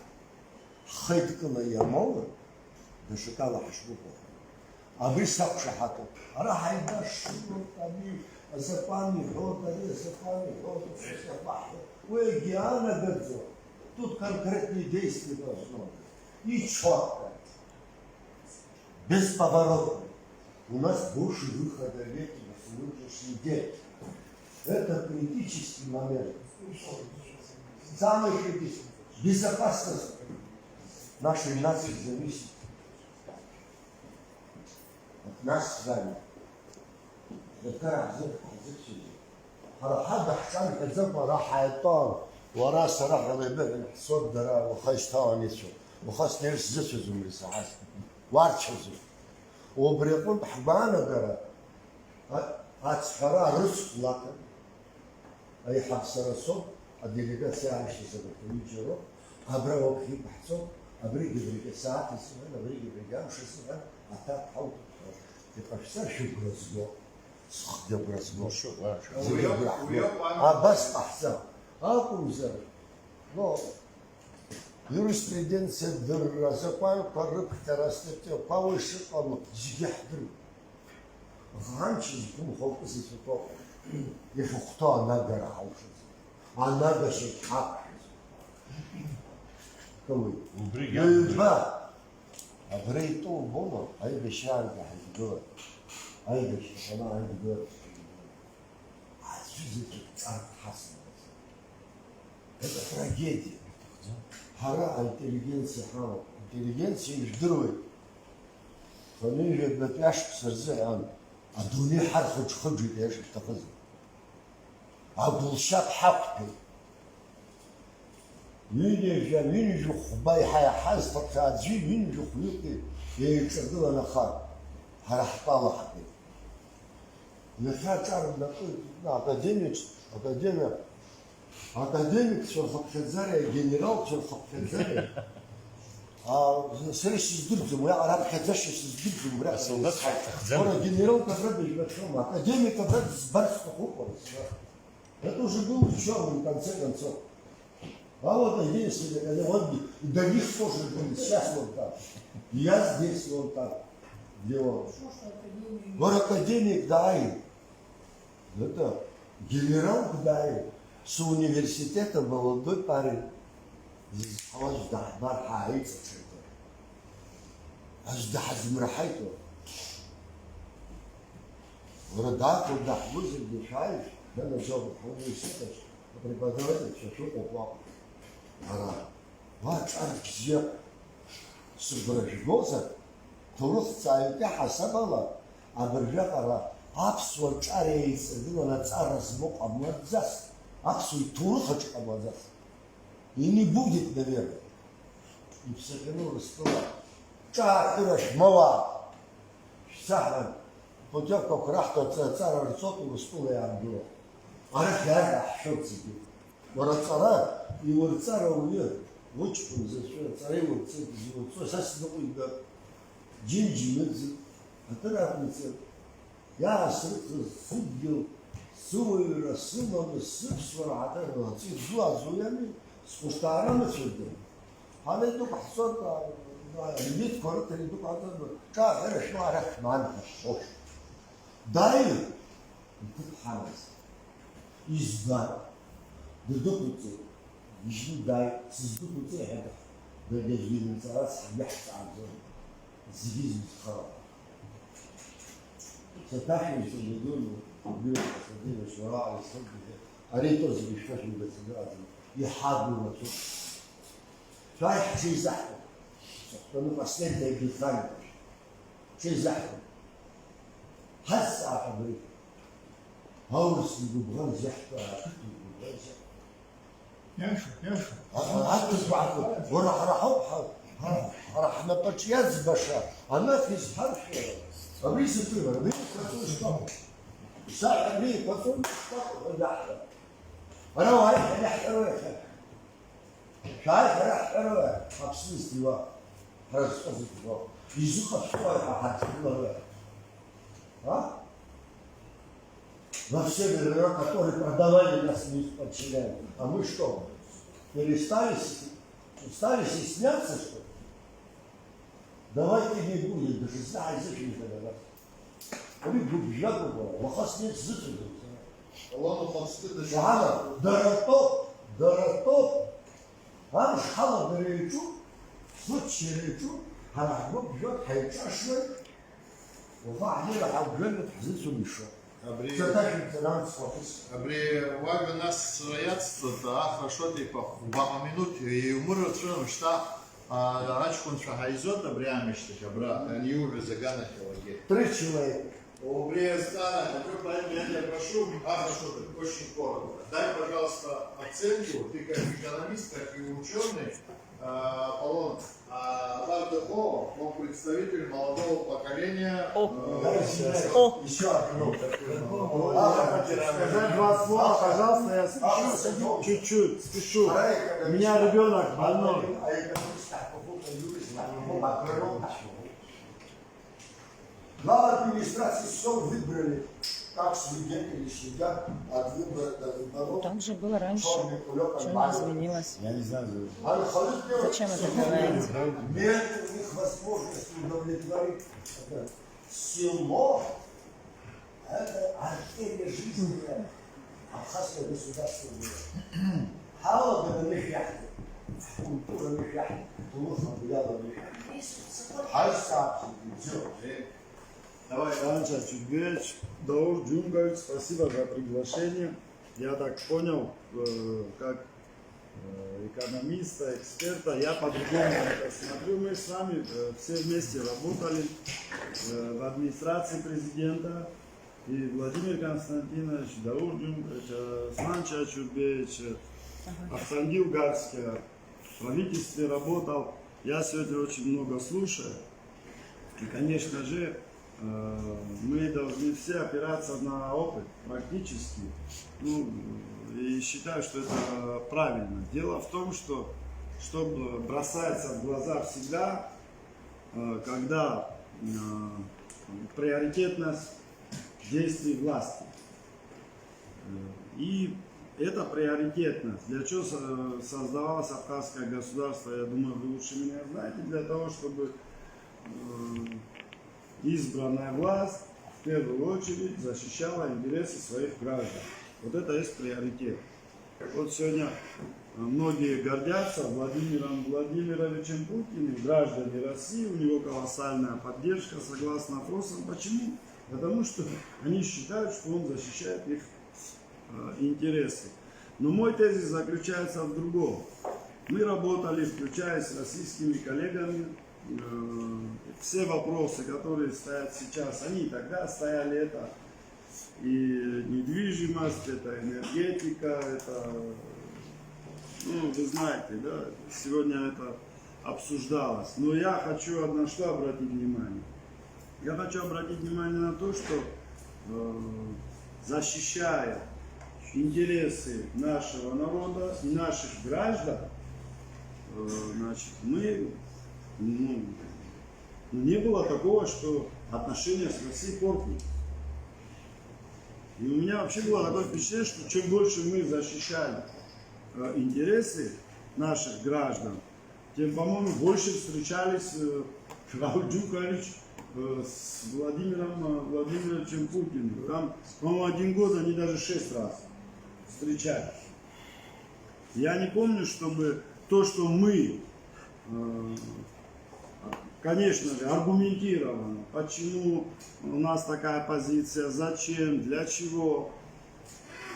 ҳхеидкыла иамоур, даҽакала ҳашгәыӷуа. Абри сақәшаҳаҭуп. Ара ҳаибашьроуп, ами азакәан иҳәоит, ари азакәан иҳәоит, ус иахьабаҳҳәо. Уигьы анагаӡом. Тут конкретные действия должно быть. И чётко. Бесповоротный. У нас больше выхода нет на сегодняшний день. Это критический момент. Самый критический. Безопасность нашей нации зависит от нас с вами. Ҳара ҳзы-, ҳзыцәажәеит. Ҳара ҳада ҳҿамҳәаӡакәа ара ҳаитәан, уара, сара ҳәа еибыҳәан ҳцот дара уаха ишьҭалан ицәоуп. Уаха снеир сзыцәаӡом уи саҳаз. Уарцәаӡом. Убри аҟынтә ҳгәаанагара, а-, ацҳәара рыцхәлакын. Аиҳаб сара соуп, аделегациа аашьҭыз абарҭ аҩыџьа роуп, абра уаԥхьа иқәаҳҵоит, абригь абригь асааҭ азыҳәан, абригь абригь амш азыҳәан аҭак ҳауҭап ҳәа иҟашәҵар шәыгәра зго, схгьы агәра зго. Зегьы агәра ҳго. Абас ҟаҳҵап. Акәымзар, но, Иуриспруденциа дырра, азакәанқәа рыԥхьара, астатиақәа уи шыҟало зегьы ҳдыруеит. Аха амч зқәымхо акы зацәатәоуп. Иахьахәҭоу анагара ҳалшаӡом. Анагашьагь ҳақәшәаӡом. Кауеит. Убригь ҩба, абра итәоу убома, аибашьраанӡа ҳаидгылан. Аибашьра ҳәа ма аидгылара ҳаидгылан. Аӡәы заҵәык ҵарҭ ҳасымбаӡеит. Это трагедия. Ҳара аинтеллигенциа ҳамоуп. Аинтеллигенциа ижәдыруеит. Хынҩажәатәи ашықәса рзыҳәан адунеи ҳархыџхыџуеит, аиаша шәҭахызар. Агәылшьап ҳақәтәеит. Ҩынҩажәа, ҩынҩажәи хәба иҳа-, иаҳаз фырхаҵәи ҩынҩажәи хәҩыки еиҿагылан аха, ҳара ҳтәала ҳтәеит. Иахьа аҿар рнапы, академик, академик, академикцәа рхыԥхьаӡара, генералцәа рхыԥхьаӡара, а, сара исыздырӡом, уи араԥхьаӡашьа сыздырӡом, убра асолдаҭ ҳәа иҭахӡам. Уара генералк абра дыжәбахьоума, академик абра дызбарц сҭахуп, уара, сара. Это уже был учёный, в конце концов. А вот единственное, когда он до них тоже был, сейчас вон там. Я здесь, вон там, где он. Вон академик, да, и это генерал, да, и с университета молодой парень. Зызҳауаз даҳбар ҳааиҵаҽыртыр. Аӡә даҳзымраҳаит уа. Уара даахәо даҳбозаргьы шәааишь, данаџьалбеит ҳауниверситет аҿы. Апреподавательцәа шәыҟоуп уаҟа. Ара, уа ҿар бзиа сыгәра жәгозар, ҭоурыхҭҵааҩтәи ҳасабала, абыржәаҟара аԥсуа ҿар еиҵагылан аҵара змоу ҟамлаӡац, аԥсуа иҭоурых аҿы ҟамлаӡац. И не будет, наверное. Иԥсахьаны Урыстәыла ҿааҳәыра шәмоуа, шәцаҳан, путевкақәа раҳҭо аҵара рҵоит Урыстәыла иаангыло. Арахь иаара ҳшәоит зегьы. Уара аҵара иурҵар ауаҩы, уҷкәын заҵәы аҵара иурҵеит, изурҵо, са сныҟәигап, џьынџь имыӡит, акыр ақәиҵеит. Иаасрыцыз сыдгьыл, сыуаҩра, сымамыз, сыԥсуара ҳаҭыр рылаҵеит, зуа-зуҩами, схәышҭаара мыцәаӡам. Ҳара идәықәҳҵоит, а, а, амилиҭқәа рыҭара идәықәҳҵоит, ҿааҳәыра шәмоу арахь шәмаан ҳәа ҳҳәоит. Дааир, иҭыԥ ҳамаз. Избан? Ддәықәҵеит. Ижьны дааит, сыздәықәҵеи ҳәа дагьаӡәгьы дынҵарац ҳгәы ҳҵааӡом. Зегьы зызхара. Саҭашәа исымбаӡои, убриоуп, Константин Шьуараа исхыргахьеит, ари итәоу зегьы шәҭашәымбац игәаҟӡам, иҳагу рацәоуп. Шәааи, ҳҽеизаҳкып. Сыхәтәаны последняя биханика. Ҽеизаҳкып. Ҳазҵаап абри. Аурыс игәыбӷан зеиҳтәу, ақыҭа игәыбӷан зеиҳтәу. Иашоуп, иашоуп. Ара, ара, ара, уара, ҳара ҳауп, ҳа-, ҳара, ҳара ҳнапаҿ иаӡбаша, анахь изҳаршәуа, абри саҿума, абри еиқәаҵәоу шԥаҟоу? Саҳ-, абри еиқәаҵәоу шԥаҟоу ҳәа даҳҳәап. Ара уааи, ҳара иаҳҳәароу иахьа? Шәааи, ҳара ҳҳәароу, Аԥсны зҭиуа, ҳара зхы зыӡбо, изыҟашәҵои ҳәа ҳарҭагылароу? А? Во все времена, которые продавали нас, не подчиняли. А мы что? Перестали с-, стали стесняться, что ли? Давайте не будем, даже знаете, что это. Уи гәыбжьагоуп, уаха снеиц сзыцәаӡом сара. Уан ухаҵкы дашьа. Уаҳама, дара ртәоуп, дара ртәоуп. Амш ҳалагара иаҿуп, ҳзыччара иаҿуп, ҳара ҳгәыԥжәоит, ҳаиҿашуеит. Уаха ҳнеира ҳақәгәыӷыртә ҳзыцәом ишо. Абри Саҭашәымҵан амц уахысит. Абри уажәа нас сара иацҵоит, ахра шоит, иԥа, убаҟа минуҭ иумырацәа, мышьҭа, а, аҷкәынцәа ҳаизоит абри аамышьҭахь, абра, иуҳәаз аганахь уаргьы. Три человека. Убри азҵаара аҿы поэт Леонид Абашиу, ахра шоит, очень коротко. Дай, пожалуйста, оценку, ты как экономист, как и учёный, а, Аполлон, А, Лав Духов, он представитель молодого поколения. О. Э, О. Еще одно. Сказать два слова, пожалуйста, я спешу. Чуть-чуть, спешу. У меня ребёнок больной. Глава администрации сёл выбрали, как следят или следят от выбора до выборов. Так же было раньше. Чёрный кулёк. Что не изменилось? Я не знаю. Зачем это говорить? Нет у них возможности удовлетворить это село. Это артерия жизни. Абхазское государство было. Ҳалагараны шәаҳҭеит, ҳкультураны шәаҳҭеит, ҳҭоурых абриала шәаҳҭеит. Ҳазҵаап зегьы, бзиоуп. Давай, Иван Чачугевич, Даур Джунгович, спасибо за приглашение. Я так понял, э, как э, экономиста, эксперта. Я по-другому на это смотрю. Мы с вами э, все вместе работали э, в администрации президента. И Владимир Константинович, Даур Дюм, это Осман Чачурбеевич, Автандил Гарская в правительстве работал. Я сегодня очень много слушаю. И, конечно же, э, мы должны все опираться на опыт практически. Ну, и считаю, что это правильно. Дело в том, что, что бросается в глаза всегда, э, когда э, приоритетность действий власти. Э, И это приоритетность. Для чего со- создавалось Абхазское государство, я думаю, вы лучше меня знаете, для того, чтобы э, избранная власть в первую очередь защищала интересы своих граждан. Вот это есть приоритет. Вот сегодня э, многие гордятся Владимиром Владимировичем Путиным, граждане России, у него колоссальная поддержка, согласно опросам. Почему? Потому что они считают, что он защищает их э, интересы. Но мой тезис заключается в другом. Мы работали, включаясь с российскими коллегами, э, все вопросы, которые стоят сейчас, они и тогда стояли, это и недвижимость, это энергетика, это, ну, вы знаете, да, сегодня это обсуждалось. Но я хочу на что обратить внимание. Я хочу обратить внимание на то, что э, защищая интересы нашего народа и наших граждан, э, значит, мы, ну, ну, не было такого, что отношения с Россией портились. И у меня вообще было такое впечатление, что чем больше мы защищали э, интересы наших граждан, тем, по-моему, больше встречались э, Рауль Дюкович э, с Владимиром э, Владимировичем Путиным. Там, по-моему, один год они даже шесть раз встречались. Я не помню, чтобы то, что мы, э, конечно же, аргументированно, почему у нас такая позиция, зачем, для чего,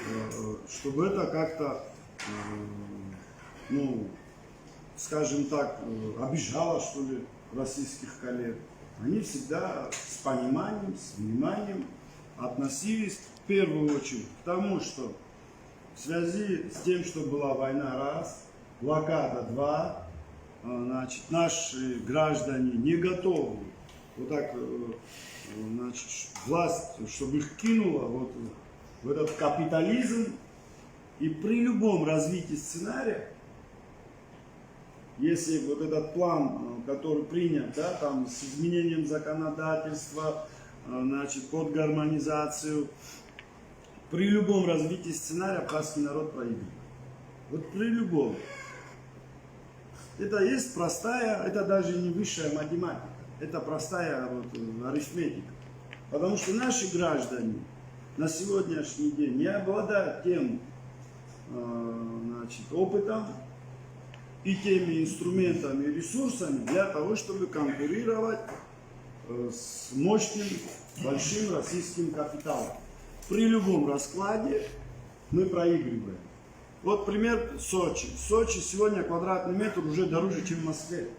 э, чтобы это как-то, э, ну, скажем так, э, обижало, что ли, российских коллег. Они всегда с пониманием, с вниманием относились в первую очередь к тому, что в связи с тем, что была война раз, блокада два, э, значит, наши граждане не готовы вот так, э, э, значит, ш- власть, чтобы их кинуло вот в этот капитализм. И при любом развитии сценария, если вот этот план, э, который принят, да, там с изменением законодательства, э, значит, под гармонизацию, при любом развитии сценария абхазский народ проигрывает. Вот при любом. Это есть простая, это даже не высшая математика, это простая вот, э, арифметика. Потому что наши граждане на сегодняшний день не обладают тем э, значит, опытом и теми инструментами и ресурсами для того, чтобы конкурировать э, с мощным большим российским капиталом. При любом раскладе мы проигрываем. Вот пример Сочи. В Сочи сегодня квадратный метр уже дороже, чем в Москве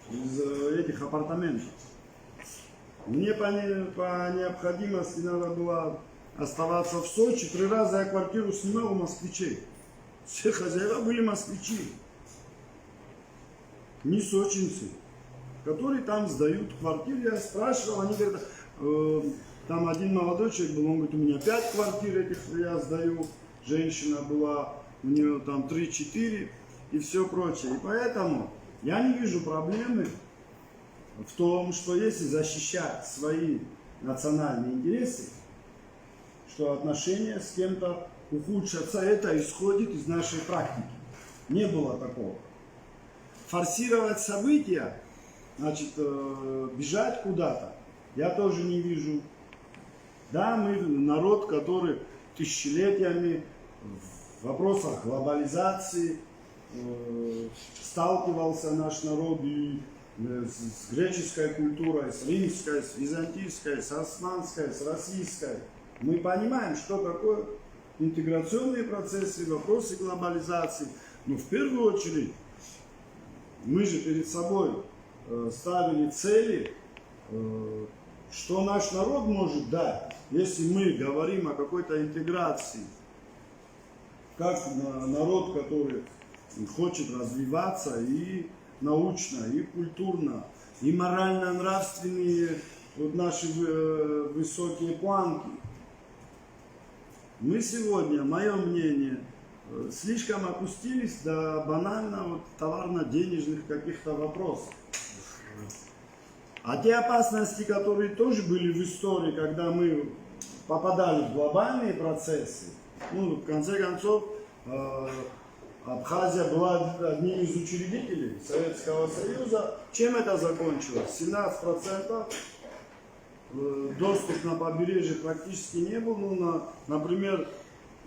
из э, этих апартаментов. Мне по, не- по необходимости надо было оставаться в Сочи. Три раза я квартиру снимал у москвичей. Все хозяева были москвичи, не сочинцы, которые там сдают квартиры. Я спрашивал, они говорят, э, там один молодой человек был, он говорит, у меня пять квартир этих я сдаю, женщина была, у нее там три-четыре и все прочее. И поэтому я не вижу проблемы в том, что если защищать свои национальные интересы, что отношения с кем-то ухудшатся, это исходит из нашей практики. Не было такого. Форсировать события, значит, э, бежать куда-то, я тоже не вижу. Да, мы народ, который тысячелетиями в вопросах глобализации э, сталкивался наш народ и э, с с греческой культурой, с римской, с византийской, с османской, с российской. Мы понимаем, что такое интеграционные процессы, вопросы глобализации. Ну, в первую очередь, мы же перед собой э, ставили цели, э, что наш народ может дать, если мы говорим о какой-то интеграции, как на- народ, который хочет развиваться и научно, и культурно, и морально-нравственные вот наши э, высокие планки. Мы сегодня, мое мнение, э, слишком опустились до банально вот товарно-денежных каких-то вопросов. А те опасности, которые тоже были в истории, когда мы попадали в глобальные процессы, ну, в конце концов, э, Абхазия была одним из учредителей Советского Союза. Чем это закончилось? Семнадцать процентов э, доступ на побережье практически не был. Ну, на- например,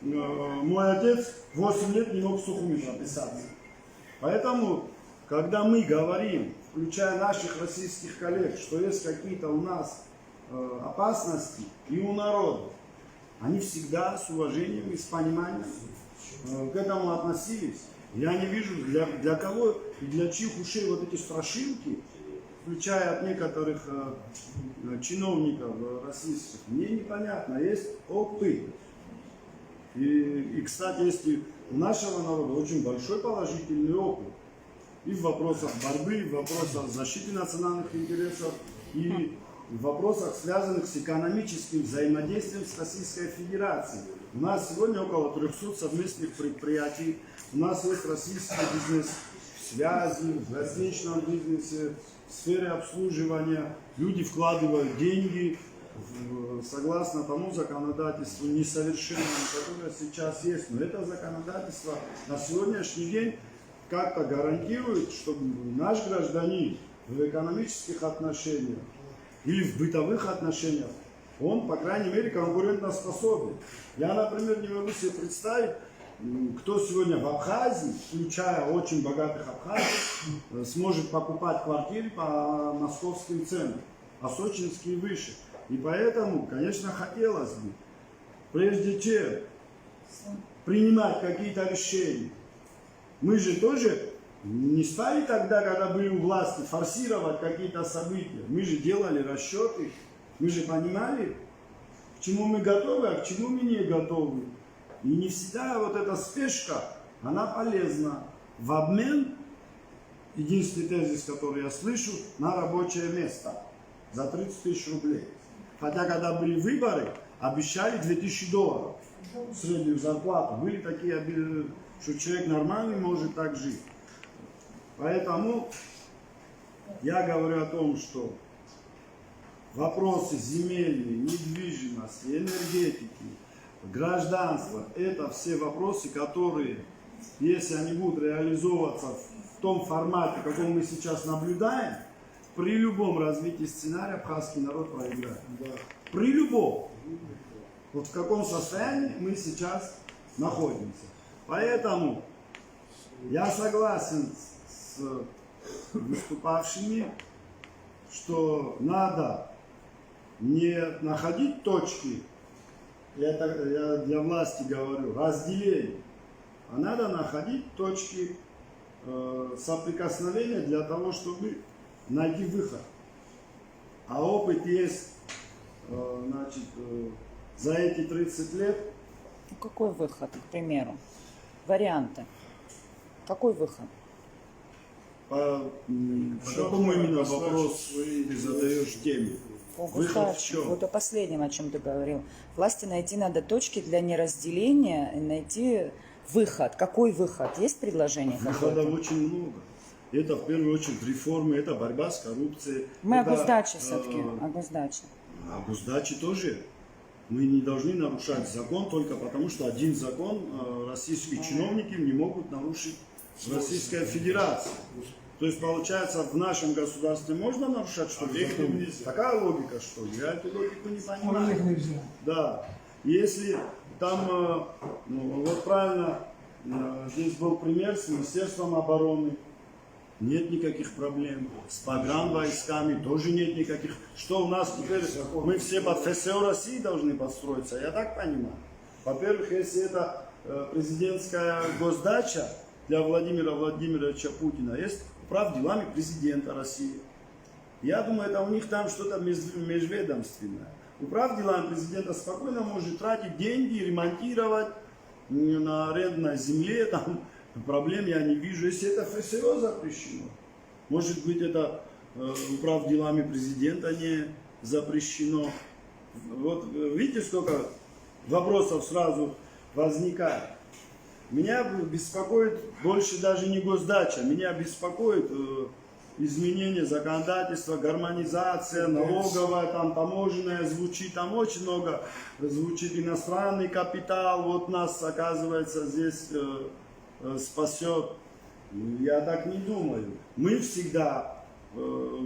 э, мой отец восемь лет не мог в Сухуми прописаться. Поэтому, когда мы говорим, включая наших российских коллег, что есть какие-то у нас э, опасности и у народа, они всегда с уважением и с пониманием э, к этому относились. Я не вижу, для, для кого и для чьих ушей вот эти страшилки, включая от некоторых э, э, чиновников э, российских, мне непонятно. Есть опыт. И, и, кстати, есть и у нашего народа очень большой положительный опыт. И в вопросах борьбы, и в вопросах защиты национальных интересов, и в вопросах, связанных с экономическим взаимодействием с Российской Федерацией. У нас сегодня около трёхсот совместных предприятий. У нас есть российские бизнес-связи в гостиничном бизнесе, в сфере обслуживания. Люди вкладывают деньги в- согласно тому законодательству несовершенному, которое сейчас есть. Но это законодательство на сегодняшний день как-то гарантирует, чтобы наш гражданин в экономических отношениях или в бытовых отношениях, он, по крайней мере, конкурентоспособен. Я, например, не могу себе представить, м, кто сегодня в Абхазии, включая очень богатых абхазов, э, сможет покупать квартиры по московским ценам, а сочинские выше. И поэтому, конечно, хотелось бы, прежде чем принимать какие-то решения, мы же тоже не стали тогда, когда были у власти, форсировать какие-то события. Мы же делали расчеты, мы же понимали, к чему мы готовы, а к чему мы не готовы. И не всегда вот эта спешка, она полезна. В обмен, единственный тезис, который я слышу, на рабочее место за тридцать тысяч рублей. Хотя, когда были выборы, обещали две тысячи долларов среднюю зарплату. Были такие, обе- что человек нормальный может так жить. Поэтому я говорю о том, что вопросы земельной, недвижимости, энергетики, гражданства, это все вопросы, которые, если они будут реализовываться в том формате, в каком мы сейчас наблюдаем, при любом развитии сценария абхазский народ проиграет. Да. При любом. Вот в каком состоянии мы сейчас находимся. Поэтому я согласен с выступавшими, что надо не находить точки, я, так, я для власти говорю, разделения, а надо находить точки э, соприкосновения для того, чтобы найти выход. А опыт есть, э, значит, э, за эти тридцать лет. Ну, какой выход, к примеру? Варианты. Какой выход? По, м, по какому именно вопрос ты задаешь теме? Выход в чем? Вот о последнем, о чем ты говорил. Власти найти надо точки для неразделения, и найти выход. Какой выход? Есть предложение Выходов какое-то? Очень много. Это в первую очередь реформы, это борьба с коррупцией. Мы о это, госдаче э, все-таки, о госдаче. О госдаче тоже. Мы не должны нарушать закон только потому, что один закон э, российские чиновники не могут нарушить в Российской Федерации. То есть, получается, в нашем государстве можно нарушать что-то? А в их закон? Нельзя. Такая логика, что ли? Я эту логику не Спорить понимаю. Нельзя. Да. Если там, э, ну, вот правильно, э, здесь был пример с Министерством обороны. Нет никаких проблем. С погранвойсками тоже нет никаких. Что у нас теперь? Мы все под ФСО России должны подстроиться, я так понимаю. Во-первых, если это э, президентская госдача, для Владимира Владимировича Путина есть управ делами президента России. Я думаю, это у них там что-то меж- межведомственное. Управ делами президента спокойно может тратить деньги, ремонтировать м, на арендной земле, там проблем я не вижу. Если это ФСО запрещено, может быть, это э, управ делами президента не запрещено. Вот э, видите, сколько вопросов сразу возникает. Меня беспокоит больше даже не госдача, меня беспокоит э, изменение законодательства, гармонизация, налоговая, там таможенная звучит, там очень много звучит иностранный капитал, вот нас, оказывается, здесь э, э, спасет. Я так не думаю. Мы всегда, э,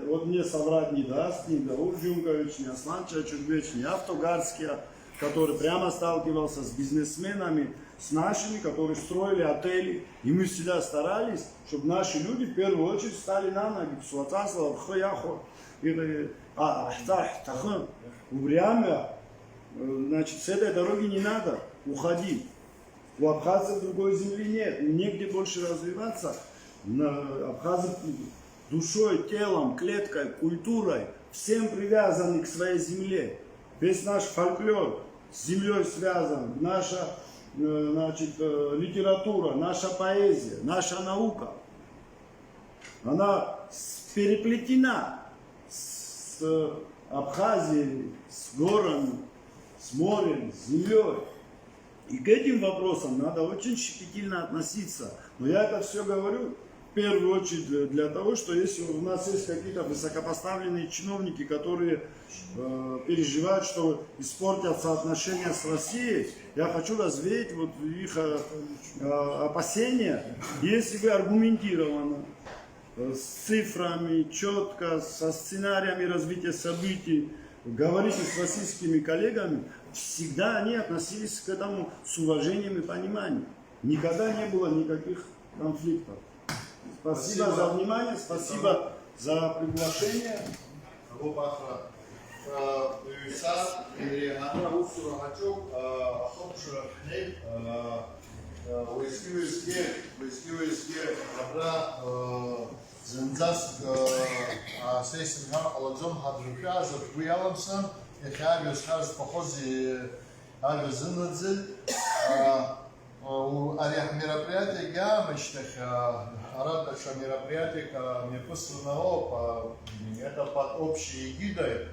вот мне соврать не даст ни Даур Джункович, ни Аслан Чачурбеч, ни Автогарския, который прямо сталкивался с бизнесменами, с нашими, которые строили отели. И мы всегда старались, чтобы наши люди в первую очередь встали на ноги. Суацасла, хо яхо, и, а, ахта, ахтахын. Убри амҩа, э, значит, с этой дороги не надо, уходи. У абхазцев другой земли нет, негде больше развиваться. На- Абхазы душой, телом, клеткой, культурой, всем привязаны к своей земле. Весь наш фольклор с землей связан, наша э, значит, э, литература, наша поэзия, наша наука, она с- переплетена с Абхазией, с горами, с морем, с землей. И к этим вопросам надо очень щепетильно относиться. Но я это все говорю в первую очередь для того, что если у нас есть какие-то высокопоставленные чиновники, которые э, переживают, что испортятся отношения с Россией, я хочу развеять вот их э, э, опасения. Если вы аргументированно, э, с цифрами, четко, со сценариями развития событий говорите с российскими коллегами, всегда они относились к этому с уважением и пониманием. Никогда не было никаких конфликтов. Спасибо за внимание, спасибо за приглашение. Агәыԥ Ахра, ҩцас иреиҳаны аусура ҳаҿуп, ахәаԥшра ҳнеит, уеизгьы, уеизгьы, уеизгьы, уеизгьы абра зынӡаск сеисымҳәар ҟалаӡом, ҳадыршәазар шәгәы иаламсын, иахьа ажәа сҳәар зҭахызи ажәа зынаӡеит. Ари ҳмероприатиагьы аамышьҭахь, ара даҽа мероприатиак мҩаԥысраны ауп, это под общей эгидой.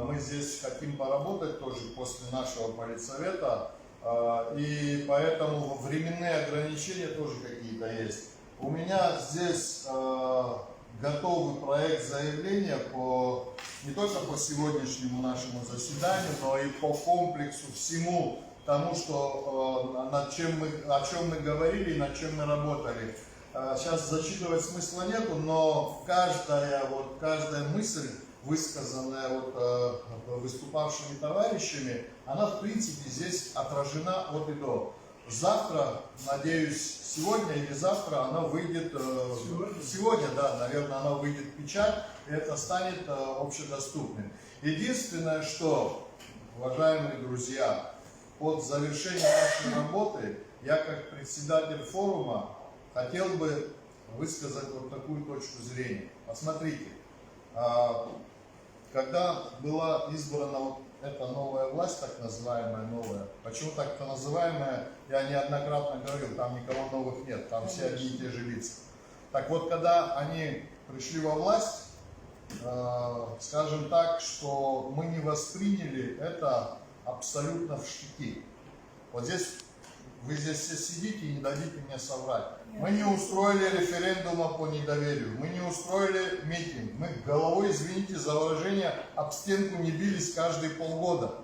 Мы здесь хотим поработать тоже после нашего политсовета, и поэтому временные ограничения тоже какие-то есть. У меня здесь готовый проект заявления по, не только по сегодняшнему нашему заседанию, но и по комплексу всему тому, что, э, над чем мы, о чем мы говорили и над чем мы работали. Сейчас зачитывать смысла нету, но каждая, вот, каждая мысль, высказанная вот, э, выступавшими товарищами, она в принципе здесь отражена от и до. Завтра, надеюсь, сегодня или завтра она выйдет, э, сегодня, да, наверное, она выйдет в печать, и это станет э, общедоступным. Единственное, что, уважаемые друзья, под завершение нашей работы я как председатель форума хотел бы высказать вот такую точку зрения. Посмотрите, а, когда была избрана вот эта новая власть, так называемая новая, почему так называемая, я неоднократно говорил, там никого новых нет, там все одни и те же лица. Так вот, когда они пришли во власть, э, скажем так, что мы не восприняли это абсолютно в штыки. Вот здесь вы здесь все сидите и не дадите мне соврать. Мы не устроили референдума по недоверию, мы не устроили митинг, мы головой, извините за выражение, об стенку не бились каждые полгода.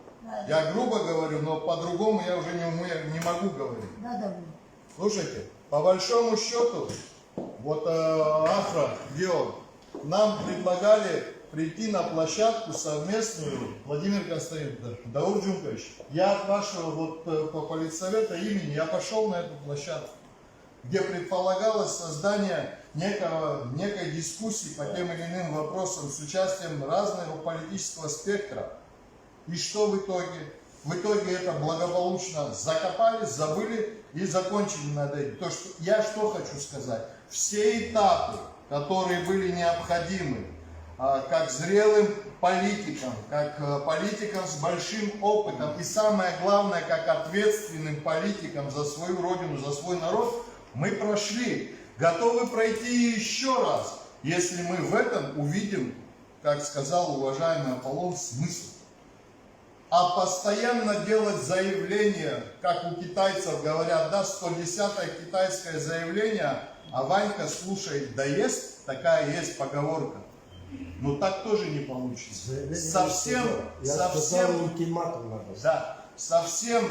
Я грубо говорю, но по-другому я уже не умею, не могу говорить. Да, да. Слушайте, по большому счету, вот э, Ахра, где он? Нам предлагали прийти на площадку совместную, Владимир Константинович, Даур Джункович, я от вашего вот э, по политсовета имени, я пошел на эту площадку, где предполагалось создание некого, некой дискуссии по тем или иным вопросам с участием разного политического спектра. И что в итоге? В итоге это благополучно закопали, забыли и закончили над этим. То, что, я что хочу сказать. Все этапы, которые были необходимы, а, как зрелым политикам, как, э, политикам с большим опытом и, самое главное, как ответственным политикам за свою родину, за свой народ, мы прошли. Готовы пройти еще раз, если мы в этом увидим, как сказал уважаемый Аполлон, смысл. А постоянно делать заявления, как у китайцев говорят, да, сто десятое китайское заявление, а Ванька слушает да ест, такая есть поговорка. Ну, так тоже не получится. Заявление не сказал. Я сказал, совсем, ультиматум надо. Да, совсем,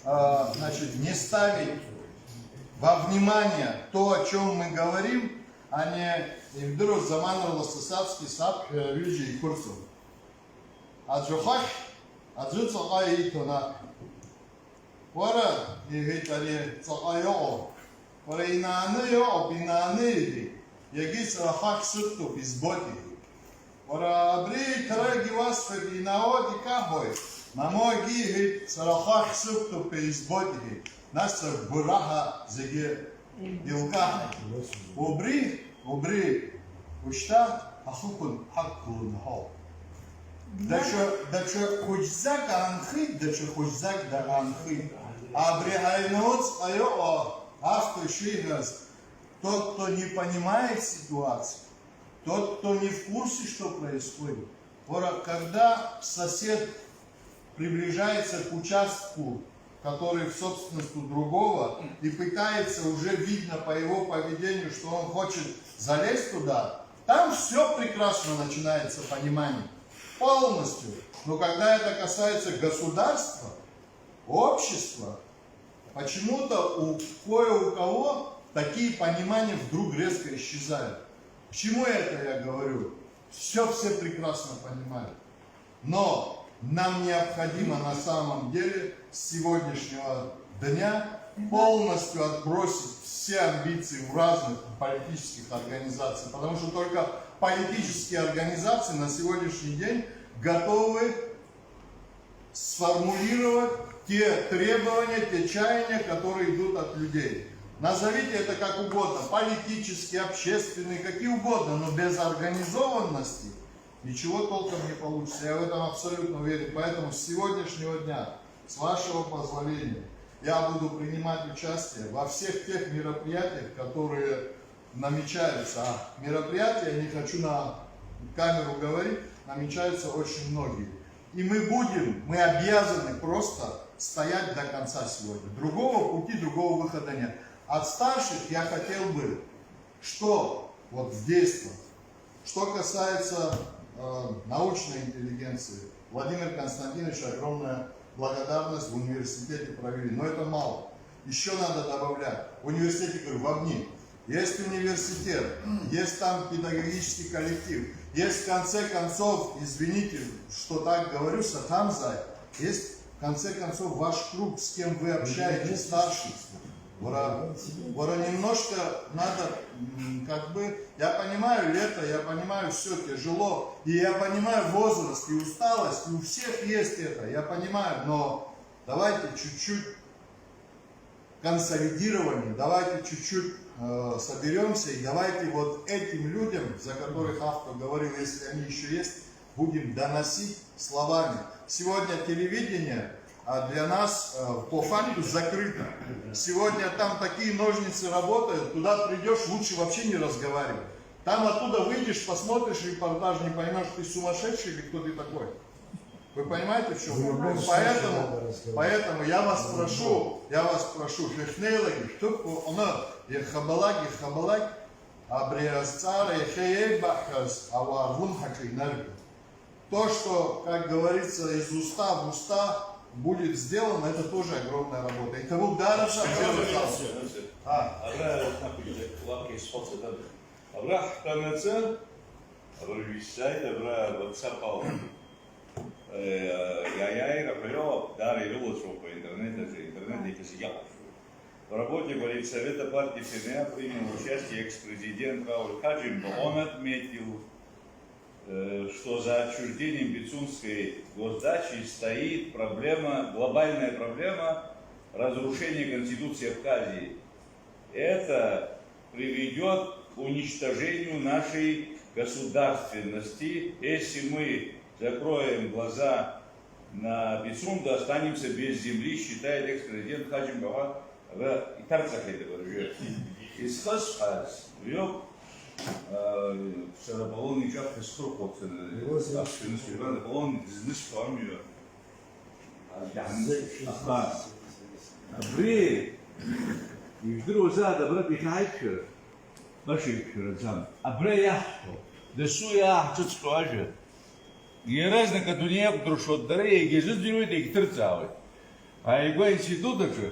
а, значит, не ставить во внимание то, о чем мы говорим, а не, ибдыруаз, заманала сасацки сап, э, вижи и курсу. Аӡәы хахь, аӡәы ҵаҟа ииҭон аҳ. Уара, иҳәеит ари, ҵаҟа иҟоу. Уара, инааны иҟоуп, инааны, иҳәеит. Иагьи сара хахь сықәтәоуп, избоит, иҳәеит. Уара, абри иҭарагьы уасҳәеит, инаауеит, икаҳоит. Мамоу, иҳәеит, сара хахь сықәтәоуп ҳәа избоит, иҳәеит. Нас сыргәырраҳа зегьы еилкаҳаит. Убри, убри, ушьҭа ахықәан ҳақәгыланы ҳауп. Даҽа, даҽа хәыҷӡак аанхеит, даҽа хәыҷӡак даанхеит. Абри аҩнуҵҟа иҟоу автор ишиҳәаз, тот, кто не понимает ситуацию, тот, кто не в курсе, что происходит. Уара, когда сосед приближается к участку, который в собственности у другого, и пытается, уже видно по его поведению, что он хочет залезть туда, там все прекрасно начинается понимание. Полностью. Но когда это касается государства, общества, почему-то у кое у кого такие понимания вдруг резко исчезают. К чему это я говорю? Все все прекрасно понимают. Но нам необходимо на самом деле с сегодняшнего дня полностью отбросить все амбиции у разных политических организаций, потому что только политические организации на сегодняшний день готовы сформулировать те требования, те чаяния, которые идут от людей. Назовите это как угодно, политические, общественные, какие угодно, но без организованности ничего толком не получится. Я в этом абсолютно уверен. Поэтому с сегодняшнего дня, с вашего позволения, я буду принимать участие во всех тех мероприятиях, которые намечаются. А мероприятия, я не хочу на камеру говорить, намечаются очень многие. И мы будем, мы обязаны просто стоять до конца сегодня. Другого пути, другого выхода нет. От старших я хотел бы, что вот в действиях, что касается, э, научной интеллигенции, Владимир Константинович, огромная благодарность, в университете провели, но это мало. Еще надо добавлять. В университете, говорю, в одни. Есть университет, есть там педагогический коллектив, есть, в конце концов, извините, что так говорю, саҭамзааит, есть, в конце концов, ваш круг, с кем вы общаетесь, старший. Уара, уара, немножко надо, м, как бы, я понимаю лето, я понимаю, все тяжело, и я понимаю возраст, и усталость, и у всех есть это, я понимаю, но давайте чуть-чуть консолидирование, давайте чуть-чуть, э, соберемся, и давайте вот этим людям, за которых автор говорил, если они еще есть, будем доносить словами. Сегодня телевидение, а, для нас, э, по факту закрыто. Сегодня там такие ножницы работают, туда придешь, лучше вообще не разговаривать. Там оттуда выйдешь, посмотришь репортаж, не поймешь, ты сумасшедший или кто ты такой. Вы понимаете, в чем вопрос? Поэтому, поэтому я вас прошу, я вас прошу, шәахьнеилакгьы, шәҭыԥқәа рҟны иахьабалак, иахьабалак, абри азҵаара иахьа еибаҳҳәаз ауаа рлымҳаҿы инаркны. То, что, как говорится, из уста в уста будет сделано, это тоже огромная работа. Итого, да, да, да, да, да. А. Абра ҳтәанаҵы, абра ҩышьҭзааит, абра WhatsApp ала. Э, иааиааира ҳәа иоуп, даара ирылаҵәоуп аинтернет аҿы, аинтернет иахьа зегьы иахәаԥшуеит. В работе политсовета партии П Н А принял участие экс-президент Рауль Хаджимба. Он отметил, э, что за отчуждением Пицунской госдачи стоит проблема, глобальная проблема разрушения Конституции Абхазии. Это приведет к уничтожению нашей государственности, если мы закроем глаза на Пицунду, останемся без земли, считает экс-президент Хаджи Мбаха. Ра-, иҭарҵахьеит абыржәы. Изхысҳәааз, ҩоуп, аа, сара Аполлон иҿаԥхьа схырхәоуп, сара. Иуазеи? Аԥшәма сыҩбан, Аполлон дызнысҳәо амҩа. Аха, абри, ижәдыруазааит, абра иахьаҳаиқәшәара, баша иқәшәараӡам. Абра иаҳҳәо, дасу иааҳҿыҵҟьо ажәа. Иаразнак адунеи иақәдыршәоит, дара иагьазыӡырҩуеит, иагьҭырҵаауеит. Ааигәа аинститут аҿы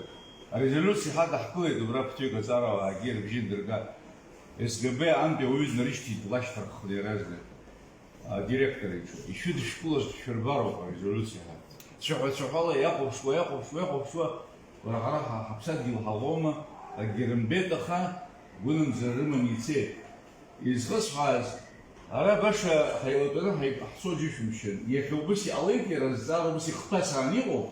арезолиуциа ҳадаҳкылеит, убра ԥҭҩык аҵарауаагьы рыбжьы дырган. С Г Б аҟынтәи ауаҩы днарышьҭит, длашьҭарххны иаразнак. Адиректор иҿы. Ишәыдышәкылаз шәырбароуп арезолиуциа ҳәа. Цәаҳәа-цәаҳәала иахәаԥшуа, иахәаԥшуа, иахәаԥшуа, уара ҳара ҳа-, ҳаԥсадгьыл ҳаӷоума, акгьы рымбеит, аха гәынамӡара рыманы ицеит. Изхысҳәааз, ара баша ҳаилатәаны ҳаи-, ҳцо џьышәымшьан. Иахьа убыс иҟалеит, иара зҵаара убыс ихҭәацаан иҟоуп.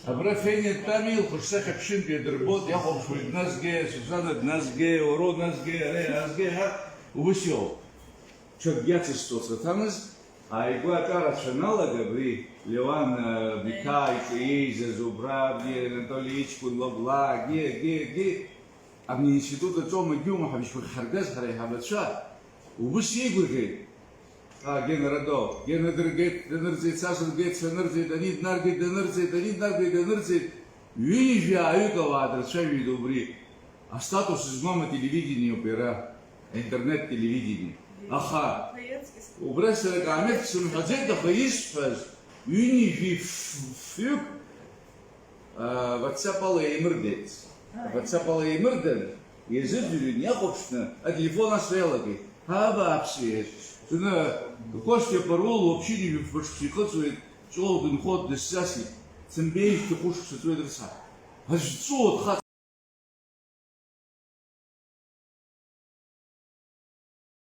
Абра Фениа дтәами, лхаҿсахьа ԥшьынтә иадырбоит, иахәаԥшуеит, дназгеи, Сусана дназгеи, уара уназгеи, ара иаазгеи ҳәа, убыс иоуп. Ҽакгьы ацысҵо саҭамыз, ааигәа аҿарацәа аналага, абри Леуан, а, Биҭаа иҿы иеизаз убра, абри Анатоли Иҷкәын лаб ла, агьи, агьи, агьи, абни аинститут аҿоума, егьиума ҳабжьқәа ахьҳаргаз ҳара аиҳабацәа, убыс еигәырӷьеит. А, Гена Радо, Гена дыргеит, данырҵеит, Саша дыргеит, санырҵеит, ани днаргеит, данырҵеит, ани днаргеит, данырҵеит, ҩынҩажәи ааҩык ауаа драцәажәеит убри. Астатус змам ателевидениоуп иара, аинтернет-телевидение. Аха убра сара акаамеҭк сымҳәаӡеит, аха исҳәаз ҩынҩажәи ф-, фҩык, а, WhatsApp ала еимырдеит. WhatsApp ала еимырдан, иазыӡырҩын, иахәаԥшны ателефон асра иалагеит. Ҳа, абааԥсы, зны Костиа Парул уаԥшьынҩажәи фба шықәса ихыҵуеит, Ҷлоу дынхоит, дысзасит. Сымбеижьҭеи хәышықәса ҵуеит рыцҳа. Аӡә дҵәуо дхаҵоуп.